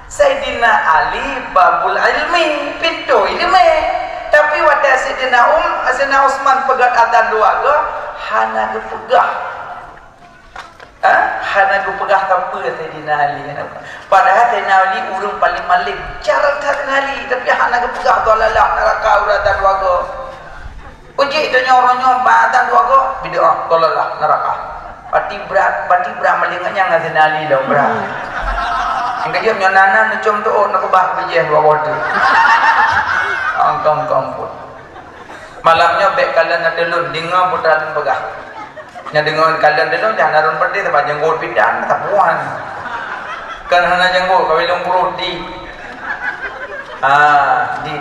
Saidina Ali babul ilmi, pintoe ileumèe. Tapi watèe Saidina Um-, Saidina Utsman peugöt azan dua goe, hana geupeugah. Ha? Hana geupeugah sapeue Saidina Ali. Padahai Saidina Ali ureuëng paleng malem. Cara Saidina Ali, tapi hana geupeugah dhalalah, naraka, urat dan wago. Ujik tanyoe uroe nyoe ba dan wago, bid'ah, dhalalah, naraka. Pati brat, pati brat maleng nyan ngon Saidina Ali lom brat. Nyang keujeuet nyoe nana neucom tuok neukeubah bijéh dua boh tu. Angkong-kong pun. Malam nyoe bék kalon na teulon, deungoe putra lôn peugah. Nyang deungoe kalon teulon, jangan arun peudeh, sabab janggut bidan, tapuan. Kan hana janggut, kawin lôn purut di. Ah, di.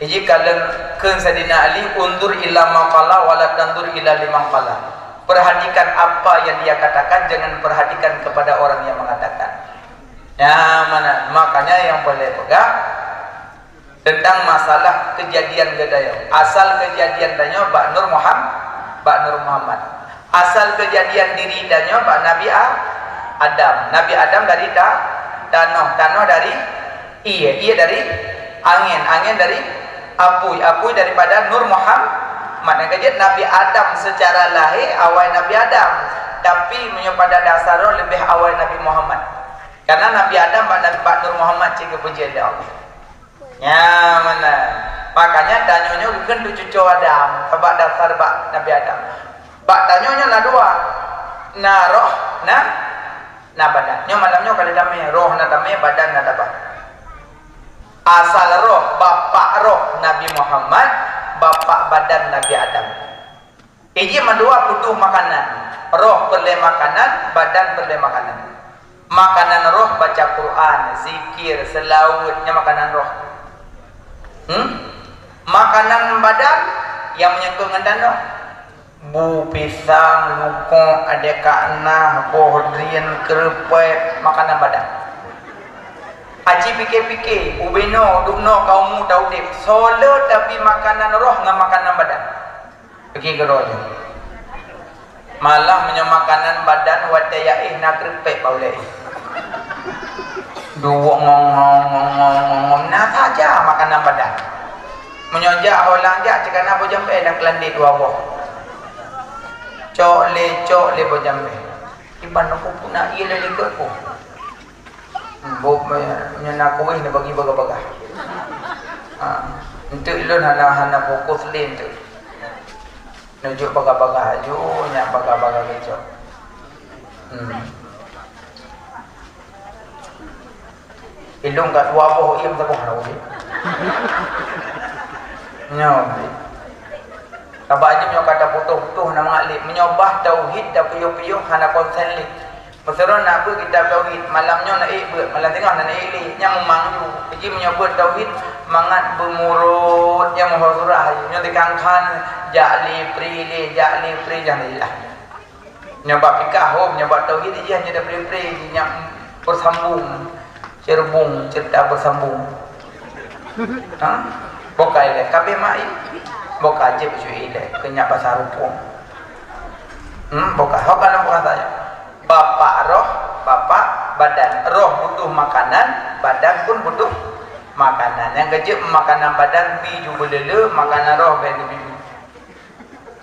Iji kalon kheun Saidina Ali, "Unzur ila man qala, wa la tanzur ila liman qala." Perhatikan apa yang dia katakan, jangan perhatikan kepada orang yang mengatakan. Ya, mana? Makanya yang boleh peugah, tentang masalah kejadian geutanyoe. Asal kejadian tanyoe bak Nur Muhammad, bak Nur Muhammad. Asal kejadian diri tanyoe bak Nabi A-, Adam. Nabi Adam dari ta-, tanoh, tanoh dari ié, ié dari angén, angén dari apui, apui daripada Nur Muhammad. Nyang keujeuet Nabi Adam secara lahé awai Nabi Adam, tapi meunyoe pada dasar roh leubeh awai Nabi Muhammad. Karena Nabi Adam bak, bak Nur Muhammad cit geupuji lé Allah. Nyan meunan. Makanya tanyoe nyoe geukheun cucoe Adam, sabab dasar bak Nabi Adam. Bak tanyoe nyoe na dua. Na roh, na, na badan. Nyoe malam nyoe ka lheueh tamé, roh na tamé, badan na tabah. Asal roh, bapak roh Nabi Muhammad, bapak badan Nabi Adam. Iji mandua butuh makanan. Roh peureulée makanan, badan peureulée makanan. Makanan roh baca Quran, zikir, seulaweuet, nyan makanan roh. Hmm? Makanan badan nyang meunyeukeu ngon tanoh. Bu pisang, lukok, adék kaknah, boh drien, keureupet, makanan badan. Aci pike-pike, ubenoe, dubnoe, ka umu, ta udeb. Soe le tapi makanan roh ngon makanan badan. Pike keudroe nyoe. Malah meunyoe makanan badan watée yaéh na keureupet bak ulée. Duwok ngong, ngong, ngong, ngong, ngong, ngong, na saja makanan badan. Meunyoe jak holang jak cit kana boh jambé dan keulandét dua boh. Cok lé, cok lé boh jambé. Iban aku puna ié lé likot ku. Hmm, boh me-, meunyoe na kuéh neubagi bagah-bagah. Ha, enteuk lôn hana, hana fokus lé enteuk. Neujok bagah-bagah aju, nyak bagah-bagah geucok. Hmm. Ilôn ka dua boh iem saboh na uji. Nyoe. Sabab nyoe ka taputôh-putôh na mangat lé. Meunyoe bah tauhid tapiôh-piôh hana konsen lé. Meusidroe na beuet kitab tauhid, malam nyoe na ék beuet, malam singoh na ék lé. Nyang meumang ju. Jadi meunyoe beuet tauhid mangat beumurot nyang meuhôi surah. Nyoe dikangkan jak lé, pri lé, jak lé, pri, jangan lé lah. Nyoe bak fikah, oh, nyoe bak tauhid jih hanya ada pre-pre, nyak bersambung, cerbung, cerita bersambung. Ha? Bokai lé, kabeh mai. Bokai je baju ilé, keu nyak pasal rupung. Hmm, bokai. Ho kan bokai saya. Bapak roh, bapak badan. Roh butuh makanan, badan pun butuh makanan. Nyang keujeuet makanan badan bi ju beulele, makanan roh bèk bi.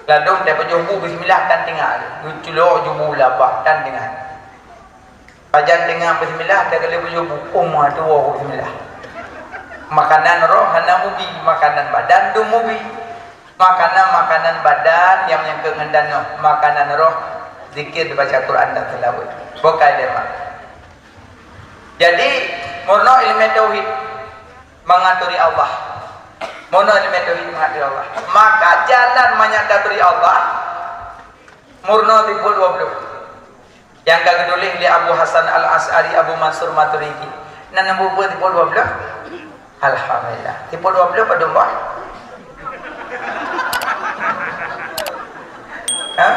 Ladôm teuh pajoh bu bismillah tan tinggai. Geuculok ju bu labah tan tinggai. Pajan tinggai bismillah teuh kali pajoh bu, uma tuwo bismillah. Makanan roh hana mubi, makanan badan dum mubi. Makanan-makanan badan nyang meunyeukeu ngon tanoh, makanan roh zikir, baca Quran dan selawat. Bokai lé mak. Jadi, murno ileumèe tauhid. Mangat turi Allah. Meunan ileumèe tauhid mangat turi Allah. Maka jalan mangat taturi Allah, murno tipe dua puluh. Nyang ka geutuléh lé Abu Hasan Al-Asy'ari, Abu Mansur Maturidi. Nan buku tipe dua puluh. Alhamdulillah. Tipe dua puluh padum bah? Hah?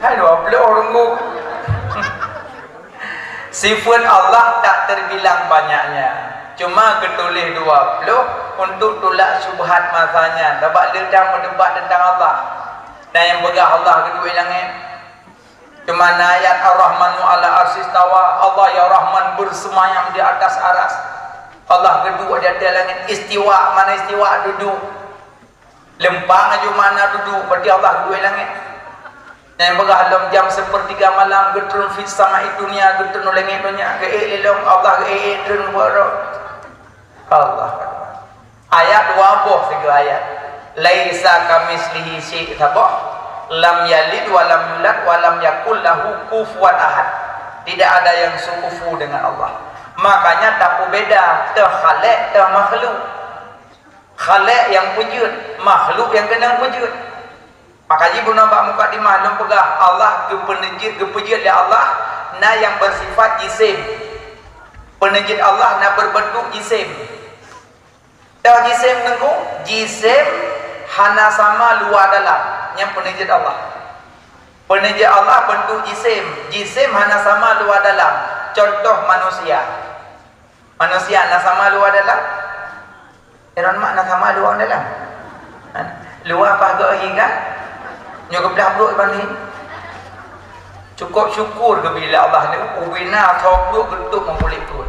Hai dua puluh runggu. Sifeut Allah tak terbilang banyaknya. Cuma geutuléh dua puluh untuk tulak syubhat masanya. Sabab le dang meudebat tentang Allah. Na nyang peugah Allah geuduek langét. Cuma na ayat Ar-Rahmanu 'alal 'arsy istawa. Allah ya Rahman bersemayam di atas aras. Allah geuduek di ateueh langét. Istiwa, mana istiwa? Duduek. Leumpang aju makna duduek, berarti Allah geuduek langét. Nyang peugah lom jam sepertiga malam geutreun fis sama'i dunya, geutreun u langét donya, geuék lé lom Allah, geuék treun ubak droe. Allah Akbar. Ayat dua boh sigoe ayat. Laisa kamitslihi syai' saboh. Lam yalid wa lam yulad wa lam yakul lahu kufuwan ahad. Tidak ada yang sekufu dengan Allah. Makanya tapeubeda teuh khalek, teuh makhluk. Khalek nyang peujeuet, makhluk nyang keunong peujeuet. Maka jih bunoe bak mukadimah lôn peugah, Allah geupeuneujeuet, geupeujeuet lé Allah na nyang beusifat jisim. Peuneujeuet Allah na berbentuk jisim. Teuh jisim Teungku, jisim hana sama luwa dalam, nyan peuneujeuet Allah. Peuneujeuet Allah bentuk jisim, jisim hana sama luwa dalam. Contoh manusia. Manusia na sama luwa dalam? Iron mak na sama luwa dalam? Ha? Luwa paih geuh ié kan? Nyoe geublah brok banding. Cukôp syukur geubri lé Allah ni, ubé na asoe brok geutôp ngon kulét pruet.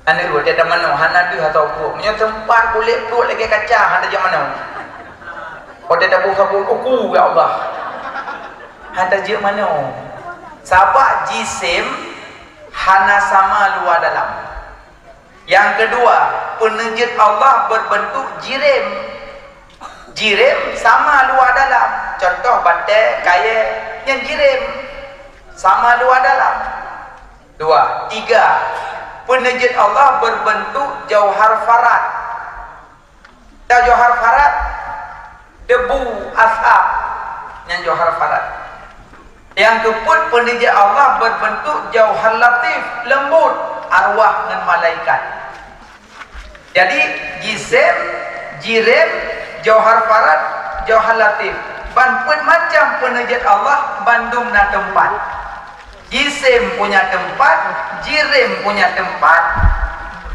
Aneuk dua tiada manoe, hana deuh asoe brok. Meunyoe teumpat kulét pruet lagèe kaca, hana jeuet manoe. Watèe taboh sabon, uku, ya Allah. Hana jeuet manoe. Sabab jisim hana sama luwa dalam. Nyang keudua, peuneujeuet Allah berbentuk jirim. Jirim sama luwa dalam. Contoh batèe, kayèe, nyan jirim. Sama luwa dalam. Dua, tiga. Peuneujeuet Allah berbentuk jauhar farad. Teuh jauhar farad, debu, asap, nyan jauhar farad. Nyang keupeuet, peuneujeuet Allah berbentuk jauhar latif, lembut, arwah ngon malaikat. Jadi, jisim, jirim, jauhar farad, jauhar latif. Ban peuet macam peuneujeuet Allah, bandum na teumpat. Jisim punya teumpat, jirim punya teumpat,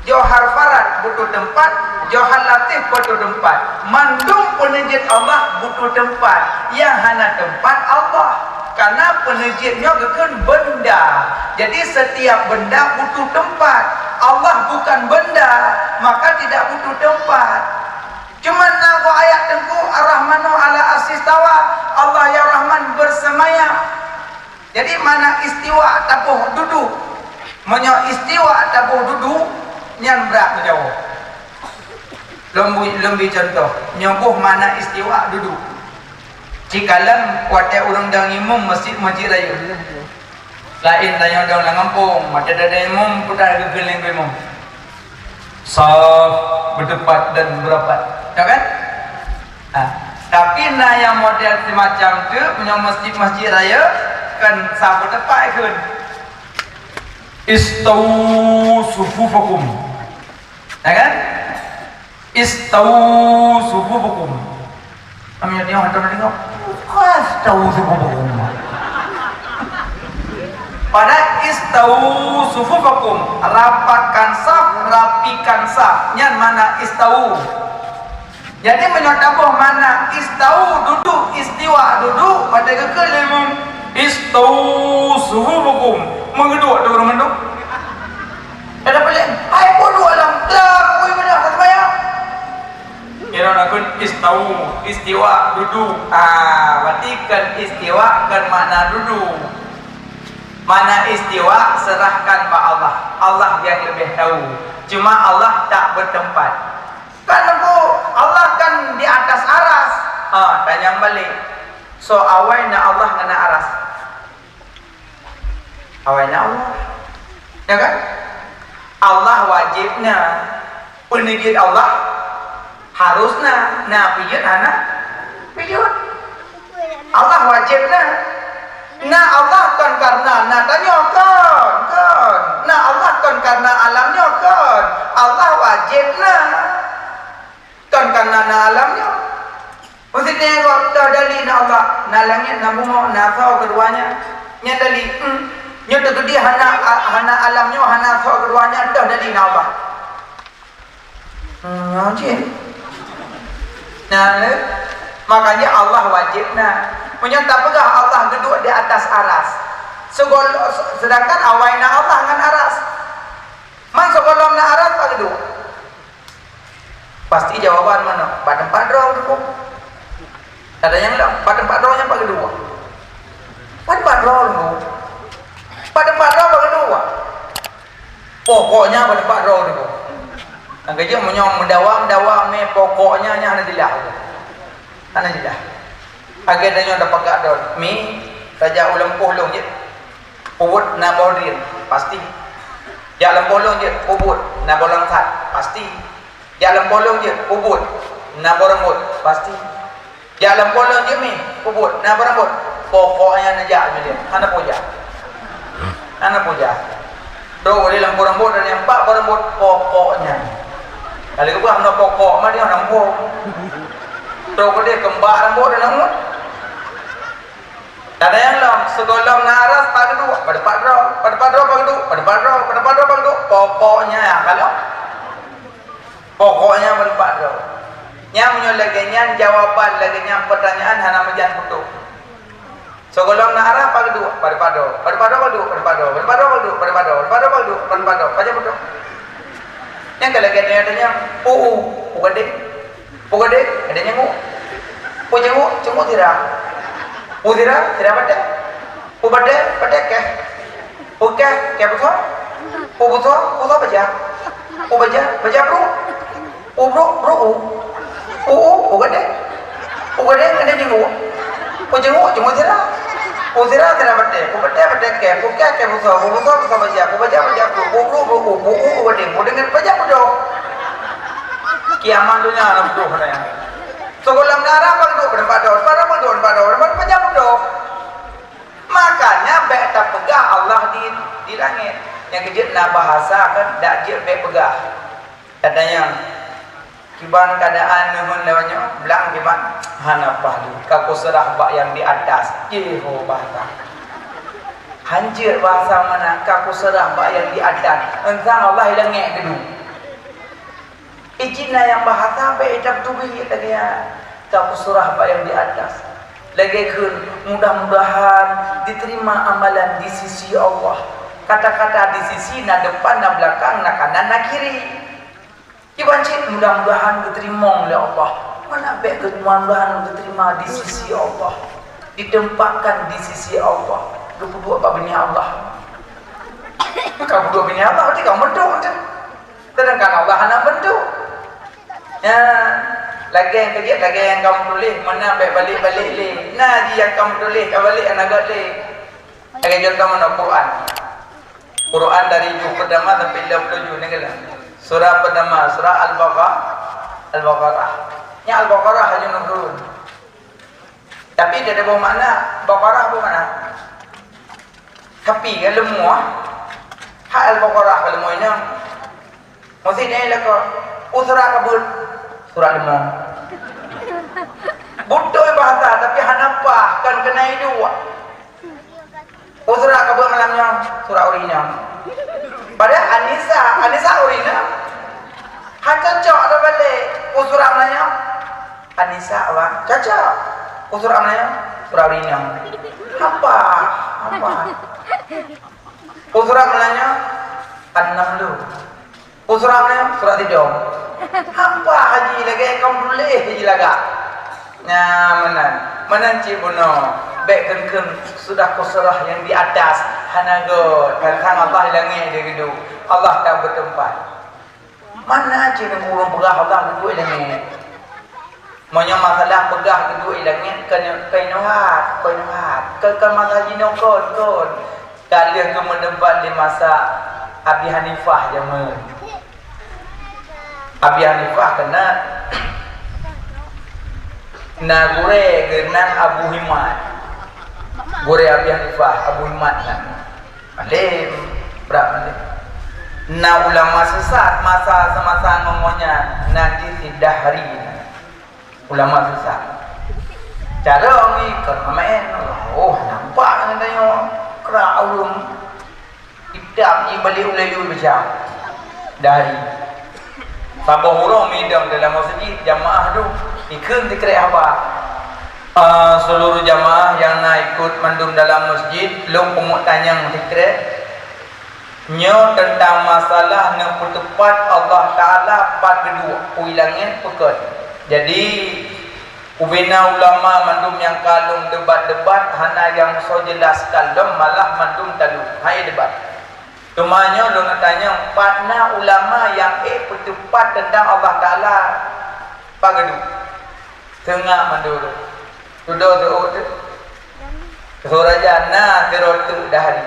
jauhar farad butuh teumpat, jauhar latif butuh teumpat. Mandum peuneujeuet Allah butuh teumpat. Nyang hana teumpat Allah. Karena peuneujeuet nyoe geukheun benda. Jadi, setiap benda butuh teumpat. Allah bukan benda, maka tidak butuh teumpat. Cuma na goe ayat Teungku, Ar-Rahmanu 'alal 'arsy istawa, Allah nyang Rahman bersemayam. Jadi, makna istiwa taboh dudu. Meunyoe istiwa taboh dudu, nyan brat meujaweueb. Lôn bri, lôn bri cuntoh, nyoe boh makna istiwa dudu. Cikalon watèe ureueng dong imum meuseujid, meuseujid rayeuk. Laén tanyoe dong lam gampông, watèe dong imum, peugah geukheun lé imum. Saf, berdebat dan berapat. Ya kan? Ha. Tapi na nyang model semacam tu, meunyoe meuseujid-meuseujid rayeuk, kan saf berdebat kheun. Istawu sufufakum. Ya kan? Istawu sufufakum. Kami tengok, hantar tengok. Bukan istawu sufufakum. Pada istawu sufufakum, rapatkan saf, rapikan saf. Nyan makna istawu. Jadi, meunyoe taboh makna istawu dudu, istiwa dudu, pada geukheun lé imum, istawu sufufakum. Meugeuduek tu ureueng mandum. Dah dapat lihat, hai puluh alam, dah, ui, banyak tak sembahyang. Kira nak kheun istawu, istiwa, dudu. Ah, berarti kan istiwa kan makna dudu. Makna istiwa serahkan bak Allah. Allah yang lebih tahu. Cuma Allah tak bertempat. Kan Teungku, Allah kan di atas aras. Ha, tanyong balik. So, awai na Allah ngon na aras? Awai na Allah. Ya kan? Allah wajéb na. Peuneujeuet Allah harus na. Na peujeuet hana peujeuet. Allah wajéb na. Na Allah kon karena na tanyoe, kon, kon. Na Allah kon karena alam nyoe, kon. Allah wajéb na. Kon karena na alam nyoe. Maksudnya, toh dali na Allah, na langét, na bumoe, na asoe keudua nyan. Nyan dali, hmm. Nyoe teukeudi hana, hana alam nyoe, hana asoe keudua nyan, toh dali na Allah. Hmm, nyoe cit. Nah, eh, makanya Allah wajéb na. Meunyoe tapeugah Allah geuduek di atas aras. Segol-, sedangkan awai na Allah ngon aras. Man sigohlom na aras, pat geuduek? Pasti jawaban meunoe, bak teumpat droe geuduek. Ada nyang lom, bak teumpat droe nyan pat geuduek. Pokoknya bak teumpat droe teuh. Nyang keujeuet meunyoe meudawa-dawa mé pokoknya nyan hana jeulaih. Hana jeulaih. Lagèe tanyoe tapeugah droe, mi, tajak u lampôh lôn jeuet. Peubuet na boh drien, pasti. Jak lampôh lôn jeuet, peubuet na boh langsat, pasti. Jak lampôh lôn jeuet, peubuet na boh rambôt, pasti. Jak lampôh lôn jeuet mi, peubuet na boh rambôt. Pokoknya neujak mi lé, hana peue jak. Hana peue jak. Trok di lampôh rambôt dan nyang pat boh rambôt, pokoknya. Kali keubah meunoe pokok mah dia lampôh. Trok di keumbak rambôt dan rambôt. Tanyong lom, sigohlom na aras pat geuduek, pat droe, pat droe pat geuduek, pat droe, pat droe pat geuduek. Pokoknya nyang kalon. Pokoknya bak teumpat droe. Nyan meunyoe lagèe nyan jawaban lagèe nyan, peutanyaan hana meujan putôh. Sigohlom na aras pat geuduek, pat droe, pat droe pat geuduek, pat droe, pat droe pat geuduek, pat droe, pat droe pat geuduek, pat droe. Pajan putôh. Nyan ka lagèe tanyong-tanyong, u, u, u gadeng. Peue gadeng? Gadeng ceungoh. Peue ceungoh? Ceungoh sira. Peue sira? Sira batèe. Peue batèe? Batèe kèh. Peue kèh? Kèh beusoe. Peue beusoe? Beusoe baja. Peue baja? Baja brôk. Peue brôk? Brôk u. Peue u? Peue gadeng. Peue gadeng? Gadeng ceungoh. Peue ceungoh? Ceungoh sira. Peue sira? Sira batèe. Peue batèe? Batèe kèh. Peue kèh? Kèh beusoe. Peue beusoe? Beusoe baja. Peue baja? Baja brôk. Peue brôk? Brôk u. Peue u? Peue gadeng. Peue deungon baja putôh. Kiamat donya na putôh katanya. Sigohlom na aras pat geuduek, pat droe, pat droe pat geuduek, pat droe, pat droe, pajan putôh. Makanya bèk tapeugah Allah di, di langèt. Nyang keujeuet na bahasa kan, dak jeuet bèk peugah. Katanya, kiban keuadaan neuheun lewat nyoe, blang kiban, hana paih lé, ka kuseurah bak nyang di atas. Jih ho bahasa. Hanjeuet bahasa meunan, ka kuseurah bak nyang di atas. Eunteuk Allah di langèt keudua. Ijin na nyang bahasa bèk itam teubiet lagèe nyan, ka kuseurah bak nyang di atas. Lagèe kheun, mudah-mudahan diterima amalan di sisi Allah. Kata-kata di sisi na depan, na belakang, na kanan, na kiri. Kiban cit mudah-mudahan geuteurimong lé Allah. Mana bèk mudah-mudahan geuterima di sisi Allah. Ditempatkan di sisi Allah. Geupeuduek bak binéh Allah. Ka peuduek binéh Allah, berarti ka meuduek tu. Sedangkan Allah hana bentuk. Ya, lagèe nyang keujeuet, lagèe nyang kamoe tuléh, meunan bèk balek-balek lé. Na jih nyang kamoe tuléh, ka balek hana göt lé. Lagèe contoh meunan Quran. Quran dari juz pertama sampai lhèe ploh juz ni kan. Surah pertama, surah Al-Baqarah. Al-Baqarah. Nyan Al-Baqarah hana turun. Tapi dia ada boh makna, Baqarah boh makna. Tapi kan leumo, ha Al-Baqarah ka leumo inong. Meusidang lakoe, u surat ka beuet, surat leumo. Beutôi bahasa, tapi hana paih, kan keunan iduek. U surat ka beuet malam nyoe, surat ureueng inong. Padahai Anisa, Anisa ureueng inong. Han cocok tabalek, u surat malam nyoe. Anisa, bang, cocok. U surat malam nyoe, surat ureueng inong. Hapa, hapa. U surat malam nyoe, An-Namlu. U surat mana? Surat Tidong. Hapa haji lagèe kamoe tuléh haji lagak. Nyan meunan. Meunan cit bunoe. Bèk kheun-kheun sudah kuseurah nyang di atas. Hana göt. Kadang Allah di langèt dia geuduek. Allah tak bertempat. Mana cit ureueng peugah Allah geuduek di langèt. Meunyoe masalah peugah geuduek i langèt, keu, keu inoe hat, keu inoe hat. Keu, keu masa jinoe kon, kon. Ka lheueh geumeudebat di masa Abi Hanifah jameun. Abi Hanifah keunan na gurèe geuh nan Abu Himad. Gurèe Abi Hanifah, Abu Himad nan. Alim, brat alim. Na ulama sesat masa semasa ngon gobnyan, nan jih si Dahri. Ulama sesat. Cara ngi kon maén. Oh, nampak ngon tanyoe. Krak ureueng. Itam i balik ulèe yue beucah. Dari. Saboh uroe midang dalam masjid, jamaah duek. Ikheun sikrek haba. Ah, seluruh jamaah nyang na ikut mandum dalam masjid, lôn peumeu'tanyong sikrek. Nyoe teuntang masalah neupeuteupat Allah Taala pat geuduek, u langèt peue kon. Jadi, ubena ulama mandum nyang ka lôn debat-debat hana nyang soe jelaskan lom, malah mandum talôn hai debat. Teuma nyoe lôn tanyong, pat na ulama nyang ék peuteupat teuntang Allah Taala pageudeuh? Teungoh mandum. Tudoe teuôt teuh. Soe raja na sidroe teuk dahri.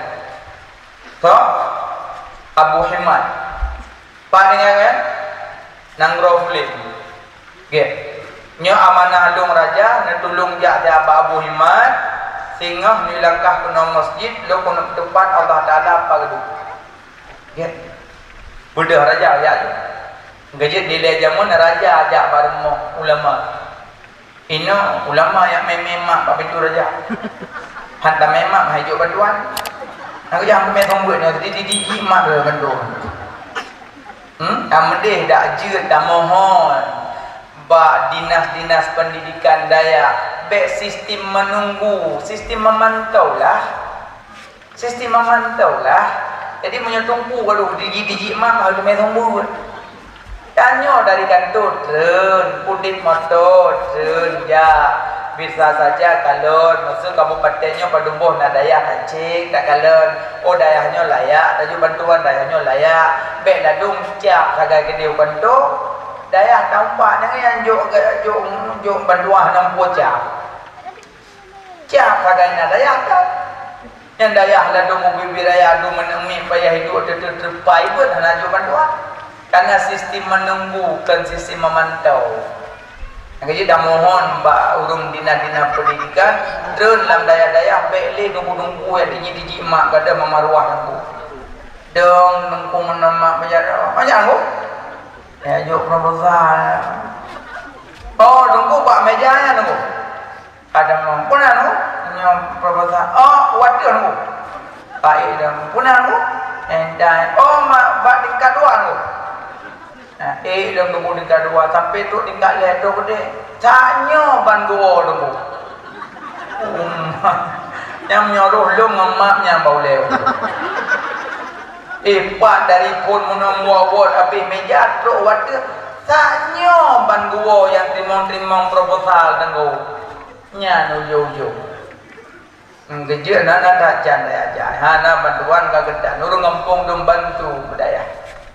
Soe? Abu Himad. Pat deungon nyan? Nanggroe Flem. Gét. Nyoe amanah lôn raja, neutulông jak siat bak Abu Himad, singoh neulangkah keunoe masjid, lôn keuneuk teupat Allah Taala pageudeuh. Gét. Beudôh raja jak. Geujeuet dilée jameun raja jak bak rumoh ulama. Inoe ulama nyang mé-mé mak bak pintoe raja. Han tamé mak hai jok bantuan. Aku jangan pemé sombong nyoe, jadi didijik mak ke bantuan. Hmm? Tameudeh dak jeuet tamohon bak dinas-dinas pendidikan dayah, bèk sistem menunggu, sistem memantau lah. Sistem memantau lah. Jadi meunyoe teungku gadoh diji-diji mak, harus mé sombong. Tanyoe dari kantor treun, pudit moto treun jak. Bisa saja kalon, maksud kabupaten nyoe padum boh na dayah tacék, takalon. Oh, dayah nyoe layak tajok bantuan, dayah nyoe layak. Bèk ladôm cap sagai keudéh u kantor. Dayah tampak nyang jok, jok, jok bantuan enam puluh cap. Cap sagai na dayah ka. Nyang dayah ladôm ubit-ubit raya, ladôm meuneuk miet payah hidup, teuteuk teupai pun hana jok bantuan. Karena sistem menunggu, bukan sistem memantau. Nyang keuji tamohon bak ureueng dinas-dinas pendidikan, treun lam dayah-dayah, bèk lé teungku-teungku nyang tiji-tiji mak gata mamaruah teungku. Dong teungku meunan mak peujara, banyak teungku. Ya, jok proposal. Oh, teungku bak meja nyan teungku. Ada mong, puna nu? Nyoe proposal. Oh, waduh nu. Baik dah. Puna nu? Endai. Oh, ma-, bak tingkat dua nu. Nah, eh, lom tunggu tingkat dua sampai tu tingkat lhèe tu gede. Tak nyoe ban geuwoe tunggu. Uma. Nyang nyoe roh lom ngon mak nyang bau lewat. Eh, pat dari phon meunan muwat-wat habéh meja trok waduh. Tak nyoe ban geuwoe nyang teurimong-teurimong proposal tunggu. Nyan ujong-ujong. Hmm, geujeuet na, na that can dayah jai. Hana bantuan ka geutan. Ureueng gampông dum bantu dayah.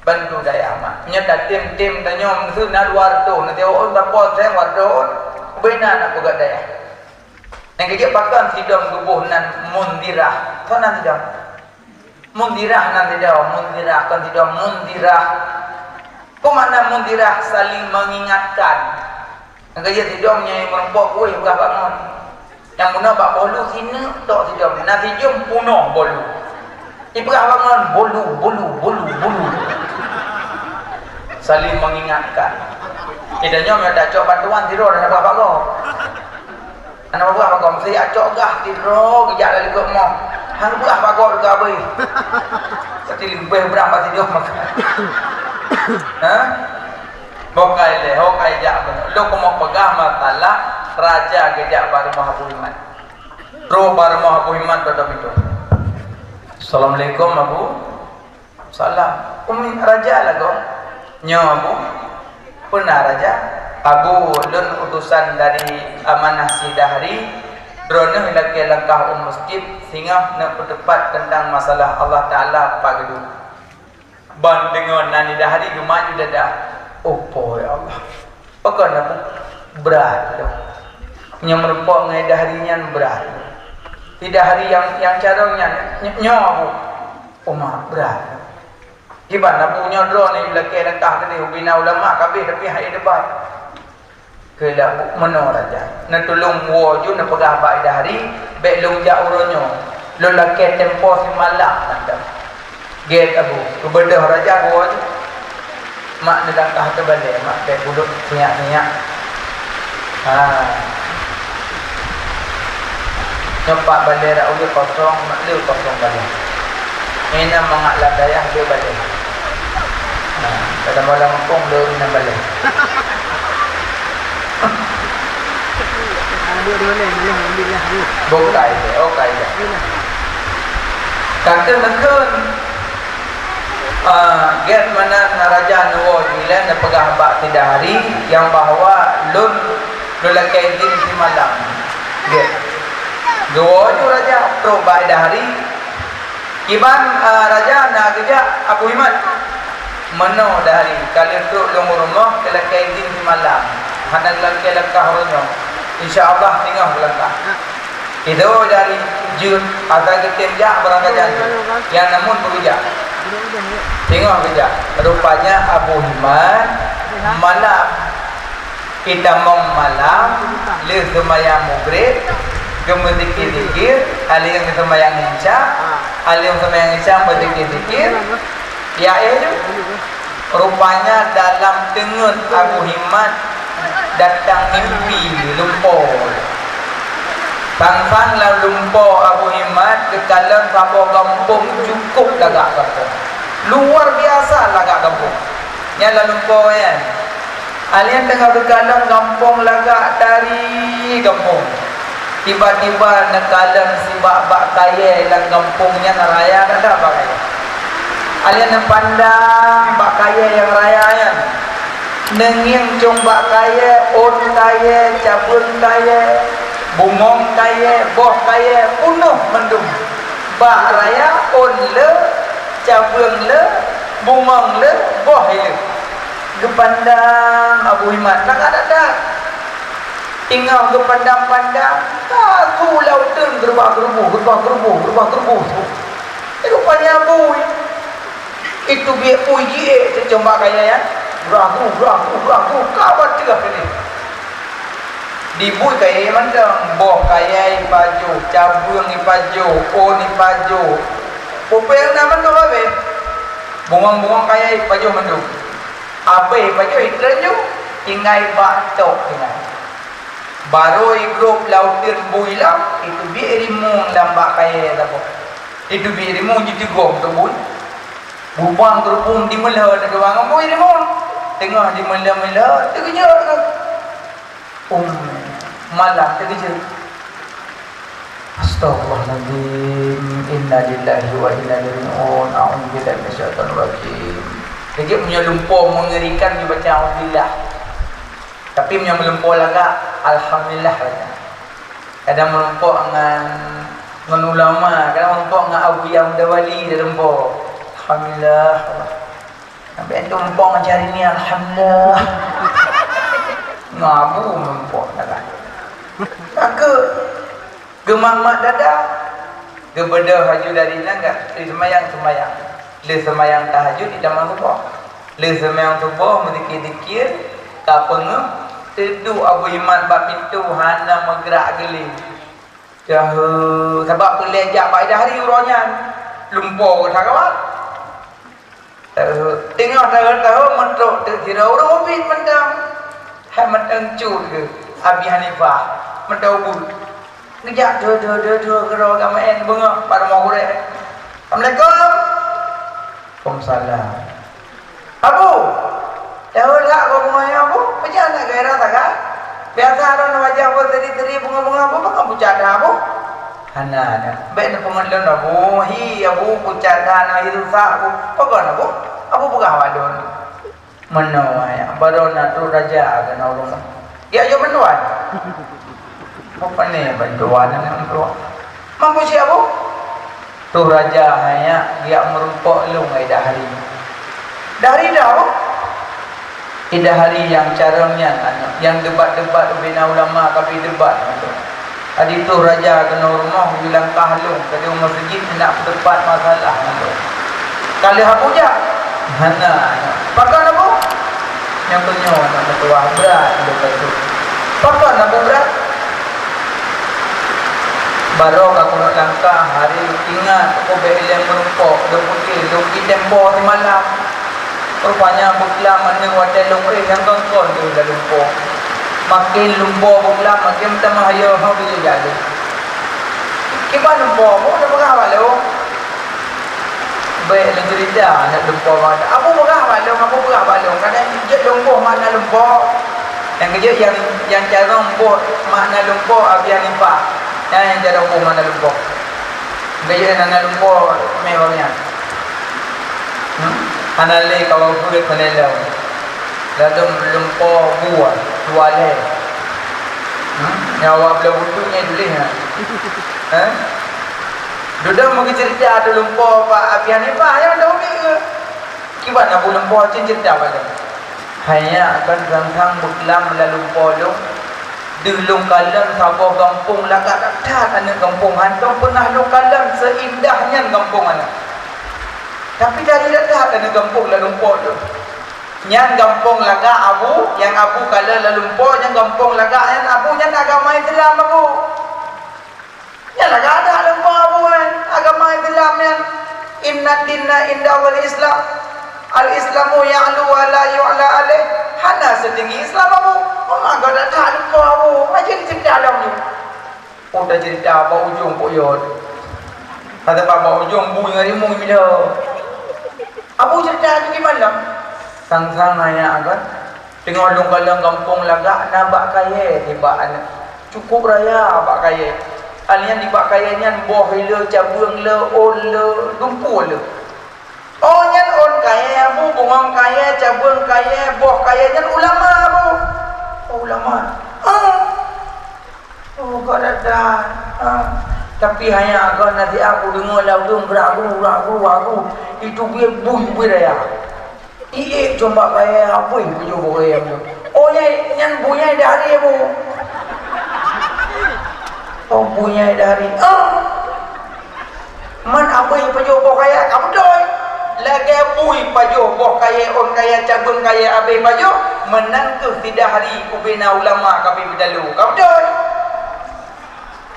Bantu dayah mak. Nyoe tatem-tem tanyoe meusu na dua reutôh. Na teuôt tapol seng waduh. Bina na peugah dayah. Nyang geujeuet pakon sidom tuboh nan munzirah. Soe nan sidom? Munzirah nan sidom, munzirah, kon sidom, munzirah. Peue makna munzirah? Saling mengingatkan. Nyang geujeuet sidom nyang meureumpok kueh peugah bangon. Nyang bunoe bak boh lu sineuk tok sidom, na sijeuem punoh boh lu. Ipeugah bangon, boh lu, boh lu, boh lu, boh lu. Saling mengingatkan. Eh, tanyoe meunyo tacok bantuan sidroe dan peugah bak gob. Aneuk buah bagom siak cok gah sidroe geujak laju keu moh. Han buah bagom juga beuh. Pasti leubeh brang bak sidroe makan. Ha? Bokai lé, bokai jak beungoh. Lôn keumoh peugah masalah raja geujak bak rumoh Abu Iman. Troh bak rumoh Abu Iman, toto pintoe. Assalamualaikum, Abu. Salam. Umi raja lagoe. Nyoe Abu. Peuna raja? Abu, lôn utosan dari amanah Sidahri, droeneuh lakée langkah u masjid singoh neuk peuteupat teuntang masalah Allah Taala pageudeuh. Ban deungon nan Sidahri geumaju dadah. Oh, po ya Allah. Pakon Abu? Brat lom. Nyang meureumpok ngon Idahri nyan brat. Idahri nyang, nyang carông nyan, ny-, nyoe Abu. Uma brat. Kiban Abu nyoe droeneuh lakée langkah keudeh ubina ulama kabeh tapi hai debat. Keu Abu meunoe raja. Neutulông woe ju neupeugah bak Idahri, bèk lôn jak uroe nyoe. Lôn lakée tempo simalam mantong. Gét Abu, geubeudôh raja geuwoe ju. Mak neulangkah teubalée, mak bèk budok sinyak-sinyak. Ha. Nyoe pat balée rak ulée kosong, mak le kosong balée. Inan mangat lam dayah le balée. Ha, dalam-dalam kampung le inan balée. Bukai deh, bukai deh. Ka keuneukheun, ah, gét meunan raja neuwoe ju ilée neupeugah bak Idahri nyang bahwa lôn, lôn lakée idin simalam. Gét. Geuwoe ju raja trok bak Idahri. Kiban, eh, raja na geujak Abu Himat. Meunoe dari ka lheueh trok lôn u rumoh keu lakée idin simalam. Hana lakée lakah uroe nyoe. Insya Allah singoh geulangkah. Ido dari jeuet asa geutem jak barang kajan tu. Nyang namun beujak. Singoh geujak. Rupanya Abu Himat malam Itamong malam, lheueh seumayang Maghrib, geumeuzikir-zikir, alheuh seumayang Isya, alheuh seumayang Isya meuzikir-zikir, ya éh lheueh. Rupanya dalam teungeut Abu Himat datang mimpi lumpo. Sang-sang lam lumpo Abu Himat geukalon saboh gampông cukôp lagak gampông. Luar biasa lagak gampông. Nyan lam lumpo nyan. Alien teungoh geukalon gampông lagak dari gampông. Tiba-tiba neukalon sibak bak kayée lam gampông nyan raya that-that bak kayée. Alien neupandang bak kayée nyang raya nyan. Neungieng cong bak kayée, ôn kayée, cabeueng kayée, bungöng kayée, boh kayée, peunoh mandum. Bak raya ôn le, cabeueng le, bungöng le, boh le. Geupandang Abu Himat lagak that-that. Teungoh geupandang-pandang, ka su lam uteuen geurubah-geuruboh, geurubah-geuruboh, geurubah-geuruboh su. Rupanya bui. Itu biet bui jiék teucok bak kayée nyan. Brahu, brahu, brahu, ka bateuh teuh. Dibui kayée mantong, boh kayée ipajoh, cabeueng ipajoh, ôn ipajoh. Peue-peue nyang na mantong habéh. Bungöng-bungöng kayée ipajoh mandum. Abéh ipajoh itreun ju, tinggai bak tok tinggai. Barô igrôp lam uteuen bui lam, iteubiet rimueng lam bak kayée saboh. Iteubiet rimueng jiteugom keu bui. Bubang geurubung dimeulhö teuh ngon bui rimueng. Teungoh dimeulhö-meulhö, teukeujot keuh. Um, malam teukeujot. Astagfirullahaladzim. Innalillahi wa inna ilaihi raji'un. A'udzubillahi minasyaitonirrajim. Keujeuet meunyoe lumpo meungerikan, nyoe baca auzubillah. Tapi meunyoe meulumpo lagak, alhamdulillah baca. Kadang meureumpok ngon, ngon ulama, kadang meureumpok ngon Abu Yam Dawali, dia leumpok. Alhamdulillah. Sampai tu meureumpok ngon Syahrini, alhamdulillah. Ngon Abu meureumpok dah kan. Takut. Geumat-mat dada. Geubeudôh laju dari nyan ka seumayang-seumayang. Lheueh seumayang tahajud di Taman Suboh. Lheueh seumayang suboh meuzikir-zikir, ka peungeuh, teuduek Abu Himat bak pintoe hana meugrak geuléh. Tahe, sabab peureulée jak bak idari uroe nyan, lumpo geuh that gawat. Tahe, teungoh tahe-tahe meutrok teuk sidroe ureuëng ubit mantong. Hai mantong cut geuh, Abi Hanifah, mantong ubit. Geujak dua-dua-dua-dua keudroe geumaén beungoh bak rumoh gurée. "Assalamualaikum." "Waalaikumsalam." "Abu, jauh that gob beungoh nyoe, Abu? Peue jeuet hana gairah sagai? Biasa droeneuh wajah Abu seri-seri beungoh-beungoh, Abu, pakon pucat that, Abu?" "Hana, hana. Bék neupeungeut lôn, Abu. Hi, Abu, pucat that, hana hi susah, Abu. Pakon, Abu?" Abu peugah bak lôn. Meunoe, ya, baroe na trok raja keunoe rumoh. Geujak jok bantuan. Apa ni bantuan aneuk trok? Mampu siap, Bu? Trok raja, ya, geujak meurumpok lôn ngon Ida Hari. Ida Hari dah, Bu? Ida Hari nyang carông nyan, aneuk, nyang debat-debat ubena ulama, tapi debat, aneuk. Ka jitôh raja keunoe rumoh, geulangkah lôn, ka jeuet u meuseujid, hana peuteupat masalah ngon lôn. Ka lheueh Abu jak? Hana. Pakon Abu? Nyoe keuh nyoe, aneuk meutuwah, brat lôn bacut. Pakon Abu brat? Baroe ka keuneuk langkah, hari ingat, aku bèk ilèe meurumpok, lôn pike, lôn pike tempo simalam. Rupanya beuklam aneuk watèe lôn éh nyang kon-kon keuh lam lumpo. Maken lumpo beuklam, maken meutamah ayo hông geujak lé. Kiban lumpo, bu, tapeugah bak lôn. Bèk lôn ceurita aneuk lumpo mata. Abu peugah bak lôn, Abu peugah bak lôn. Kadang jeuet lôn boh makna lumpo. Nyang keujeuet nyang, nyang carông boh makna lumpo Abi Hanifah. Nyan nyang carông boh makna lumpo. Gaya nana lumpo mé bak nyan. Hmm? Hana lé kawa beuet hana lom. Ladôm lumpo buah, dua lé. Hmm? Nyawa bela wudhu nyang tuléh nyan. Eh? Sudah meuceurita ateueh lumpoe bak Abi Hanifah, nyang dah ubi ke? Kiban Abu lumpoe cen ceurita bak lôn. Hanya akan sang-sang beuklam lam lumpoe lôn. Deuh lôn kalon saboh gampông lagak that-that aneuk gampông, hántom peunah lôn kalon seindah nyan gampông aneuk. Tapi dari that-that aneuk gampông lam lumpoe lôn. Nyan gampông lagak Abu, nyang Abu kalon lam lumpoe nyan gampông lagak nyan Abu, nyan agama Islam Abu. Nyan lagak that lumpoe Abu, eh, agama Islam nyan. Inna dina indallahil Islam. Al-Islamu ya'lu wa la yu'la alaih. Hana seutinggi Islam Abu. Memang gata that lumpoe Abu. Aja cerita dalam ni. Oh, dah cerita bak ujong pok yot. Kata bak ujong bui ngon rimueng bila. Abu cerita tu di malam. Sang-sang nanya kan. Teungoh lôn kalon gampông lagak na bak kayèe nibak aneuk. Cukup raya bak kayèe. Alian nibak kayèe nyan boh le, cabeueng le, ôn le, dumpue le. Oh nyan ôn kayèe Abu, bungong kayèe, cabeueng kayèe, boh kayèe nyan ulama Abu. Oh, ulama. Ah. Oh, kok datang. Ah. Tapi hanya akan nasihat kudeungoe lam udeueng geura-gru, geura-gru, geura-gru. Itu bui, bui, bui raya. Iék combak kayèe, apui pajoh boh kayèe nyan. Oh, nyai, nyan bui nyai dari, Bu. Oh, bui nyai dari. Ah. Man apui pajoh boh kayèe, ka beutôi. Lagèe bui pajoh boh kayèe, ôn kayèe, cabeueng kayèe abéh pajoh, meunan keuh sidahari ubena ulama ka pi beutalo. Ka beutôi.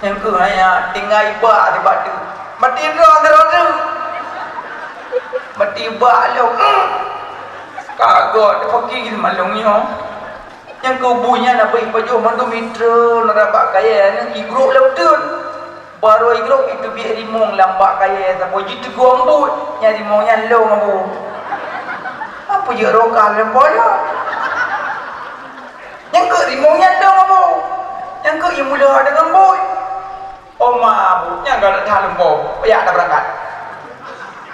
Nyang keuh hanya tinggai bak di batu. Mati droe droe tu. Mati bak lom. Hmm. Kagok teupaki malong nyoe. Nyang keuh bui nyan na beuh pajoh mandum itrön raba kayèe nyan igrok lam teun. Barô igrok iteubiet rimong lam bak kayèe saboh jiteugong buet. Nyang rimong nyan lông abu. Apa jeuet rokah lam bola? Nyang keuh rimong nyan lông abu. Nyang keuh imula deungon buet. Oma abu, nyang galak that lumpoe, jak dah beurangkat.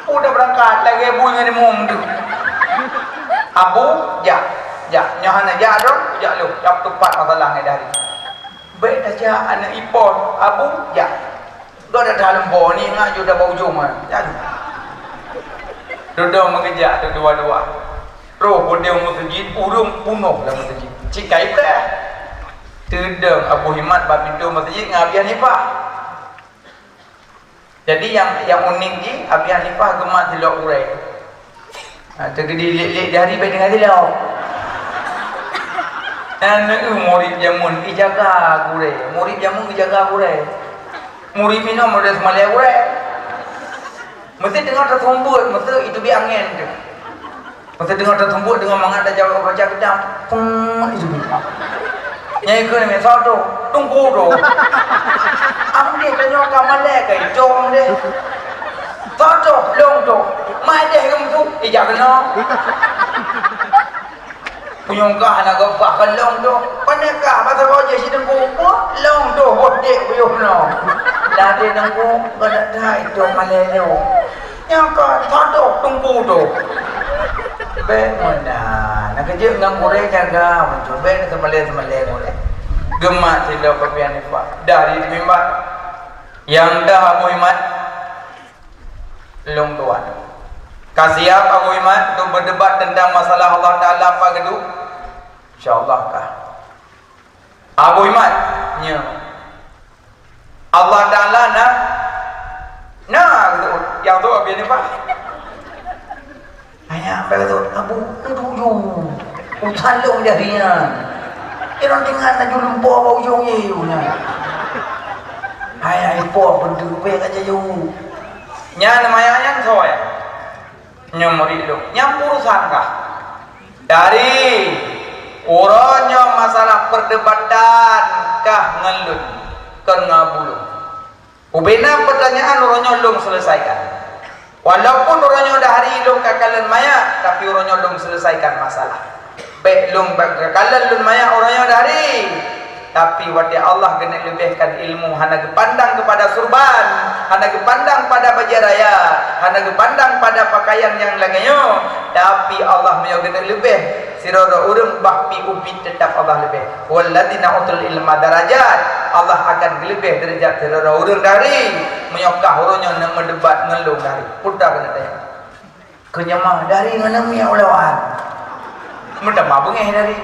Udah beurangkat, lagèe bui ngon limong tu. Abu, jak, jak. Nyoe hana jak droe, jak lôn. Jak tupat masalah ngai dari. Bèk tajak aneuk ipon, abu, jak. Gata that lumpoe ni ngak ju dah bak ujong ah. Jak lôn. Dudoe meugeujak tu dua-dua. Roh bak meuseujid, ureueng punoh lam meuseujid. Cit ka ipreh. Teudong Abu Himat bak pintoe meuseujid ngon Abi Hanifah. Jadi nyang, nyang unik jih, Abi Hanifah geumat silop gurèe. Ha, teugeudi lét-lét jari bèk tinggai silop. Nyan murit jameun ijaga gurèe. Murit jameun ijaga gurèe. Murit minoe murit seumalèe gurèe. Meusti teungoh teusumbeuet, meusti itu bi angèn tu. Meusti teungoh teusumbeuet, teungoh mangat tajak baca kitab, peuet itu bi. Nyai kheun, "Soe tu?" "Teungku tu." "Am deh tanyoe ka malèe keu idong deh." "Soe tu?" "Lôn tu." "Mai deh keu musu." "Ijak keunoe." Punyueng kah hana geupah keu lôn tu. Pane kah basa Bojih si Teungku? Lôn tu boh dek buyuh nyoe. Dah deh Teungku, geudak that itu malèe nyoe. Nyang ka sadok Teungku tu. Bèk meunan. Nyang keujeuet ngon gurèe jaga, meunyoe bèk seumalèe-seumalèe gurèe. Geumat sidroe keupian nifak. Dah di mimbar. Nyang dah Abu Imat. Lôn tuan. Ka siap Abu Imat untuk berdebat tentang masalah Allah Taala apa geudu? Insya Allah kah. Abu Imat, nya. Allah Taala na, na, nyang tu Abi Hanifah. Hanya apa tu? Abu, tu tuju. Usalong jahrian. Kira tinggal laju lumpur bak ujong ye, nya. Hai, hai, po, bentuk pe kat jaju. Nyan maya nyan soe? Nyoe murit lôn. Nyang urusan kah? Dari uroe nyoe masalah perdebatan kah ngon lôn, kon ngon Abu lôn. Ubena pertanyaan uroe nyoe lôn selesaikan. Walaupun uroe nyoe dah hari lôn ka kalon maya, tapi uroe nyoe lôn selesaikan masalah. Bèk lôn bak geukalon lôn maya uroe nyoe dari. Tapi watèe Allah geuneuk leubèhkan ilmu hana geupandang keupada surban, hana geupandang pada bajèe raya, hana geupandang pada pakaian nyang lagèe nyoe, tapi Allah meunyoe geuneuk leubèh Sidroe-droe ureuëng bah pi ubit teutap Allah leubeh. Walladzina utul ilma darajat. Allah akan geuleubeh deurajat sidroe-droe ureuëng dari meunyoe kah ureuëng nyoe neumeudebat ngon lôn dari. Putra keuneuk tanyong. Keu nyoe mah dari ngon neumi ulawaan. Meuteumé beungéh dari.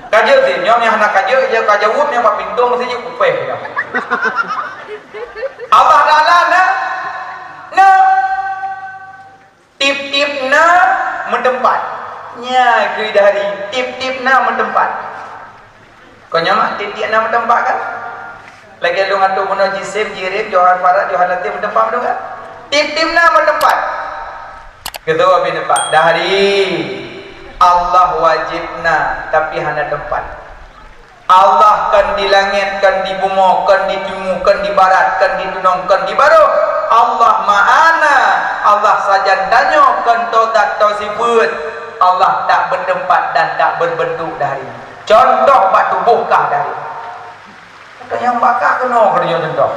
Ka jeuet sih, nyoe nyang hana ka jeuet, jeuet ka jaweueb nyang bak pintong sih jeuet kupéh dah. Allah Taala na, na. Tiep-tiep na meuteumpat. Nya keu dari, tiep-tiep na meuteumpat. Kon nyoe mak tiep-tiep na meuteumpat kan? Lagée lôn atô bunoe jisim, jirim, johar farat, johar latif meuteumpat meuteumpat. Tiep-tiep na meuteumpat. Keudua bit teumpat. Dari Allah wajéb na, tapi hana teumpat. Allah kon di langét, kon di bumoe, kon di timu, kon di barat, kon di tunong, kon di barôh. Allah ma'ana, Allah sajan tanyoe, kon todat to sifeuet. Allah tak beuteumpat dan tak beubeuntuk dari. Contoh bak tuboh kah dari. Tanyong bak kah keunoe keu tanyoe contoh.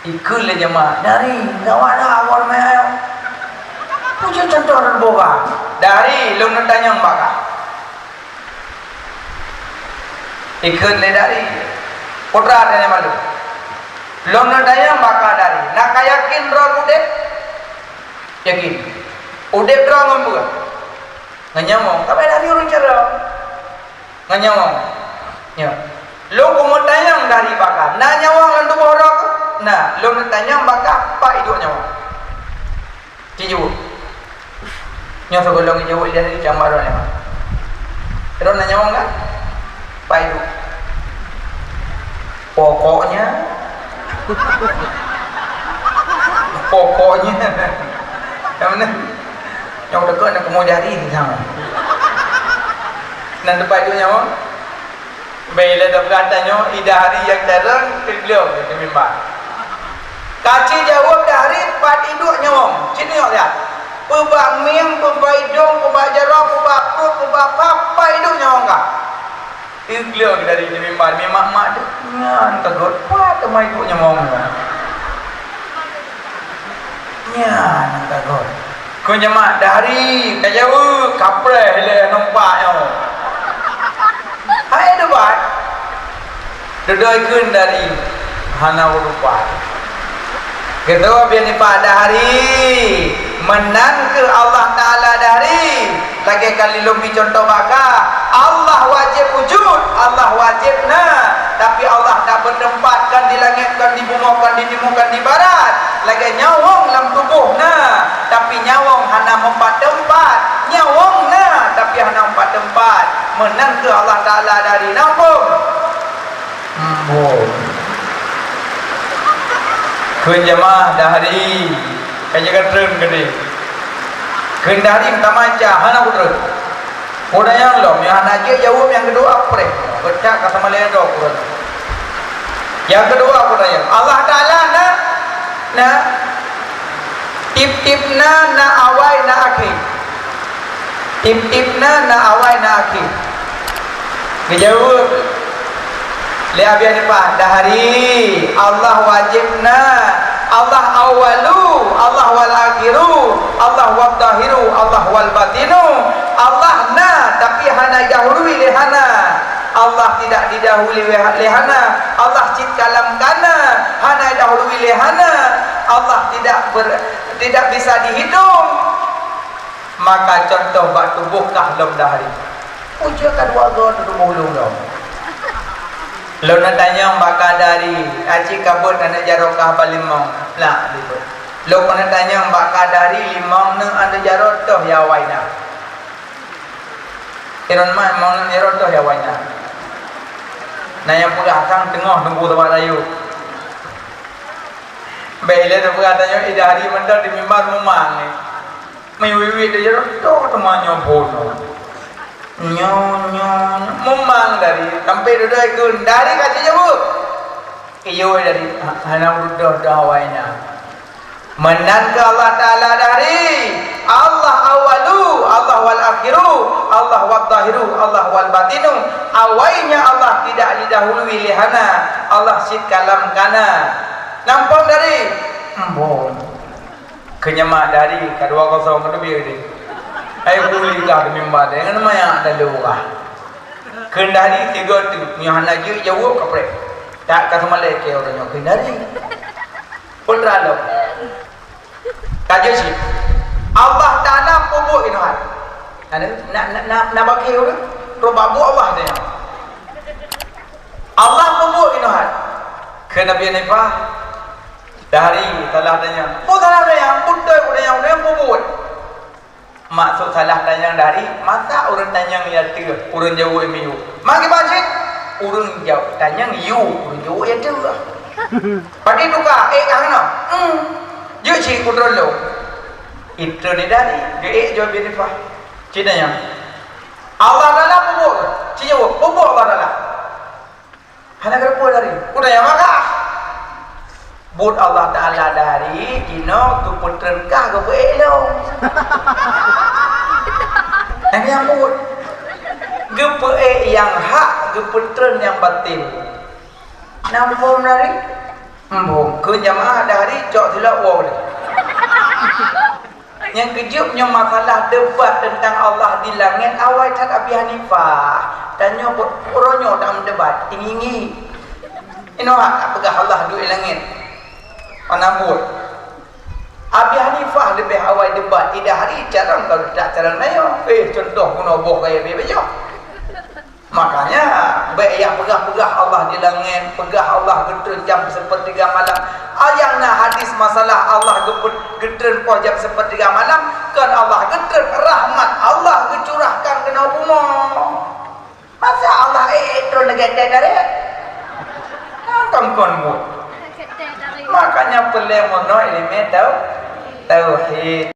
Ikheun lé jeumaáh, dari gawat dah awai meuayong. Peue contoh lôn boh kah? Dari lôn neutanyong bak kah. Ikheun lé dari. Putra tanyong malu. Lôn neutanyong bak kah dari. Na ka yakin droe udeb? Yakin. Udeb droe ngon peue? Ngon nyawöng. Tapi dari ureuëng carông. Ngon nyawöng. Nyoe. Lôn keumeutanyong dari bak kah. Na nyawöng lam tuboh droe? Na. Lôn neutanyong bak kah, pat iduek nyawöng? Ci jaweueb. Nyoe sigohlom jaweueb ilée dari cang barô nyan. Droe na nyawöng kan? Pat iduek. Pokoknya. Pokoknya. Nyang mana? Nyang dekat nak keumu jari ni sama. Nan teumpat iduek nyawöng? Bèk lé tapeugah tanyoe, i dari nyang carông, teugleueng di mimbar. Ka ci jaweueb dari pat iduek nyawöng, ci tanyong lihat. Peubak mieng, peubak idong, peubak jaroe, peubak pruet, peubak pap, pat iduek nyawöng kah? Teugleueng dari di mimbar, mi mak-mak tu, nyan ka göt, pat teuma iduek nyawöng nyan. Nyan ka göt. Keu jeumaáh dari ka jaweueb kapreh lé numpak nyoe. Hai debat. Dudoe kheun dari hana urupan. Keudua bian nibak dari meunan keu Allah Taala dari lagée ka lôn bi contoh bak kah. Allah wajéb wujud, Allah wajéb na, tapi Allah tak beuteumpat, kon di langét, kon di bumoe, kon di timu, kon di barat. Lagée nyawöng lam tuboh na, tapi nyawöng hana meupat teumpat. Nyawöng na, tapi hana meupat teumpat. Meunan keu Allah Taala dari nampung. Embong. Kheun jamaah dari, ka jeuet ka treun keudeh. Kheun dari meutamah ca hana kutrön. Udah nyang lom, nyang hana jeuet jaweueb nyang keudua preh. Peucak ka sama lé droe kureueng. Nyang keudua aku tanyong, Allah Taala na, na, tiep-tiep na, na awai, na akhé. Tiep-tiep na, na awai, na akhé. Geujaweueb lé Abi Hanifah, dahari, Allah wajéb na, Allah awwalu, Allah wal akhiru, Allah wal zahiru, Allah wal batinu. Allah na, tapi hana didahului lé hana. Allah tidak didahului lé hana. Allah cit ka lam kana, hana didahului lé hana. Allah tidak ber-, tidak bisa dihitung. Maka contoh bak tuboh kah lom dahari. Ujeue ka dua goe tuboh lom lom. Lôn neutanyong bak kah dahari, aci ka beuet aneuk jaroe kah ban limong. Lah, dibeuet. Lôn neutanyong bak kah dahari, limong neuk aneuk jaroe toh ya awai na. Iron man limong neuk jaroe toh ya awai na. Na nyang peugah sang teungoh tunggu teumpat rayeuk. Bèk ilée teupeugah tanyoe, i dahari mantong di mimbar mumang ni. Meuwiet-wiet di jaroe, toh teuma nyoe bunoe. Nyoe, nyoe, mumang dari, sampai dudoe kheun, dari ka jijaweueb. Iyoi dari, ha-, hana uroe doh, doh awai na. Meunan keu Allah Taala dari, Allah awwalu, Allah wal akhiru, Allah wal zahiru, Allah wal batinu. Awainya Allah tidak didahului lé hana, Allah cit ka lam kana. Nampong dari, embong. Keu nyan mak dari ka dua kosong, ka teubiet deh. Hai buli ka di mimbar, jangan maya ada dua. Kendari tiga tu, nyoh hana jeuet jaweueb kapreh. Tak ka semalai ke orang nyoh kendari. Putra lo. Ka jeuet cit. Allah Taala peubuet inoe hat. Ada nak nak nak nak bagi orang. Terus babu Allah dia. Allah peubuet inoe hat. Ke Nabi Hanifah dari salah tanya. Pun salah tanya, betul pun tanya, orang peubuet. Maksud salah tanyong dari, masa ureueng tanyong ya teuh, ureueng jaweueb miyueb. Magi bajet, ureueng jaweueb tanyong yu, ureueng jaweueb ya teuh. Padi tuka, eh, ka hana. Hmm. Jeuet cit kudroe lôn. Itu ni dari, geuék jaweueb Nabi Hanifah. Cit tanyong. Allah Taala peubuet, cit jaweueb, peubuet Allah Taala. Hana geupeu dari. Udah ya maka. Buet Allah Taala dari jinoe geupeutreun kah geupeuék lom. Nyang nyang buet. Geupeuék nyang hak, geupeutreun nyang batil. Nampom dari? Embong. Keu jamaah dari cok silap wow deh. Nyang keujeuet nyoe masalah debat teuntang Allah di langét awai that Abi Hanifah. Tanyoe buet uroe nyoe dak meudebat, tinggi-tinggi. Inoe hak peugah Allah duek langét. Mana buet? Abi Hanifah leubeh awai debat, idah hari carông ka tak carông nyoe. Eh, contoh bunoe boh gaya bebejok. Makanya, bék yah peugah-peugah Allah di langét, peugah Allah geutreun jam seupeutiga malam. Ayang na hadis masalah Allah geupe-, geutreun poh jam seupeutiga malam, kon Allah geutreun, rahmat Allah geucurahkan keunoe bumoe. Masa Allah, eh, eh, treun lagèe teh tarék? Kan kon buet. Makanya peureulèe meunoe ileumèe tau-, tauhid.